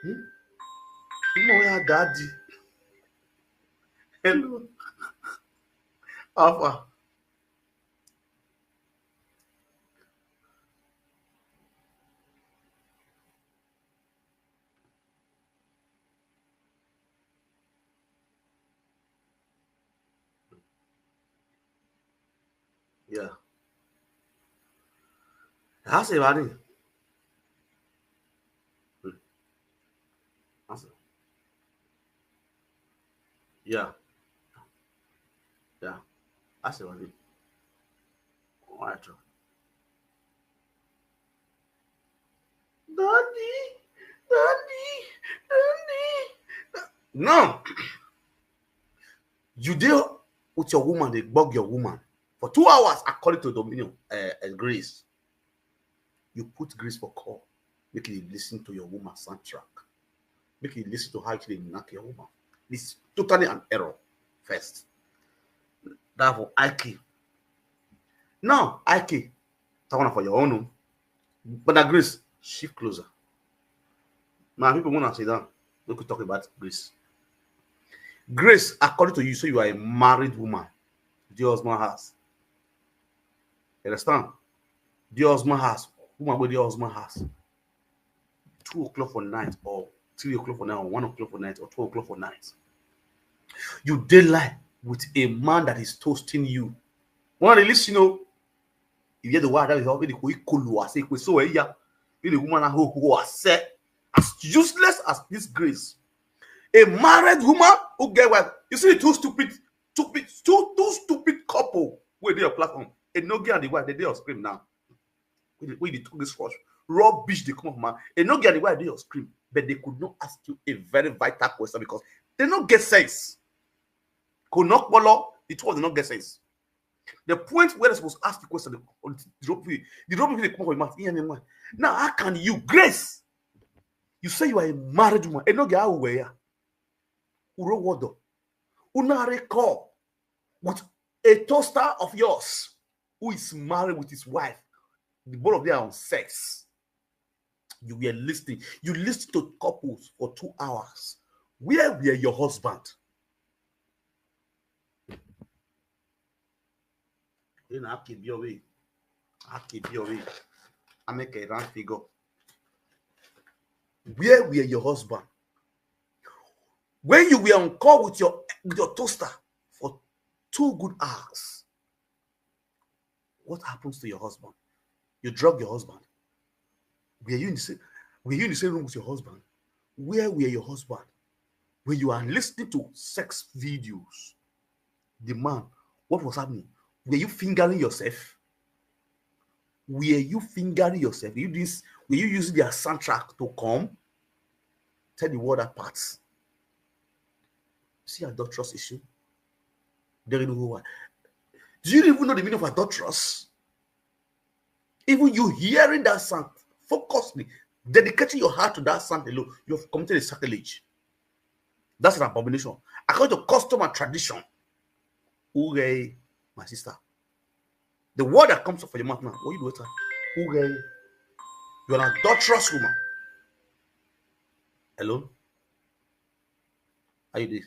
Hmm? You know where daddy. Hello. Alpha. Yeah. That's it, buddy. Hmm. That's it. Yeah. Yeah. That's it, buddy. All right. Daddy, daddy, daddy. No. You deal with your woman, they bug your woman for two hours, according to Dominion uh, and Grace. You put Grace for call, make you listen to your woman soundtrack, make you listen to how you dey knack your woman. It's totally an error. First, that for Ike. Now, Ike, that one for your own. Oh. But that Grace, shift closer. My people, when I sit down, we could talk about Grace. Grace, according to you, so you are a married woman. The husband has. You understand? The husband has. Woman with the husband has. Two o'clock for night, or three o'clock for night, or one o'clock for night, or twelve o'clock for night. You daylight with a man that is toasting you. When I listen, you know, you hear the word that is already so yeah. You the woman who who are set as useless as this Grace. A married woman who get wife. You see the two stupid, stupid, two, two stupid couple with their platform. A no girl and the wife, they dey on screen now. We dey, we dey talk this rush. Rubbish dey come up, man. A no girl and the wife dey on screen, but they could not ask you a very vital question because they no get sense. Konokpolo, the two of them no get sense. The point where they supposed to ask the question, the, the rubbish, the rubbish dey come up with mouth. Hear me, man. Now, how can you, Grace? You say you are a married woman. A no girl, how were you? Uro wodo. Una recall with a toaster of yours who is married with his wife. The both of them are on sex. You were listening. You listened to couples for two hours. Where were your husband? You know, I keep your way. I keep your way. I make a round figure. Where were your husband? When you were on call with your, with your toaster for two good hours, what happens to your husband? You drug your husband. Were you in the same, were you in the same room with your husband? Where were your husband? When you are listening to sex videos, the man, what was happening? Were you fingering yourself? Were you fingering yourself? Were you this? Were you using their soundtrack to come? Tell the world apart. See adulterous issue. They don't know why. Do you even know the meaning of adulterous? Even you hearing that sound, focus me, dedicating your heart to that sound alone, you have committed a sacrilege. That's an abomination. According to custom and tradition, Ure, my sister. The word that comes up for your mouth now, what you do with her? Ure, you're an adulterous woman. Hello? How you doing?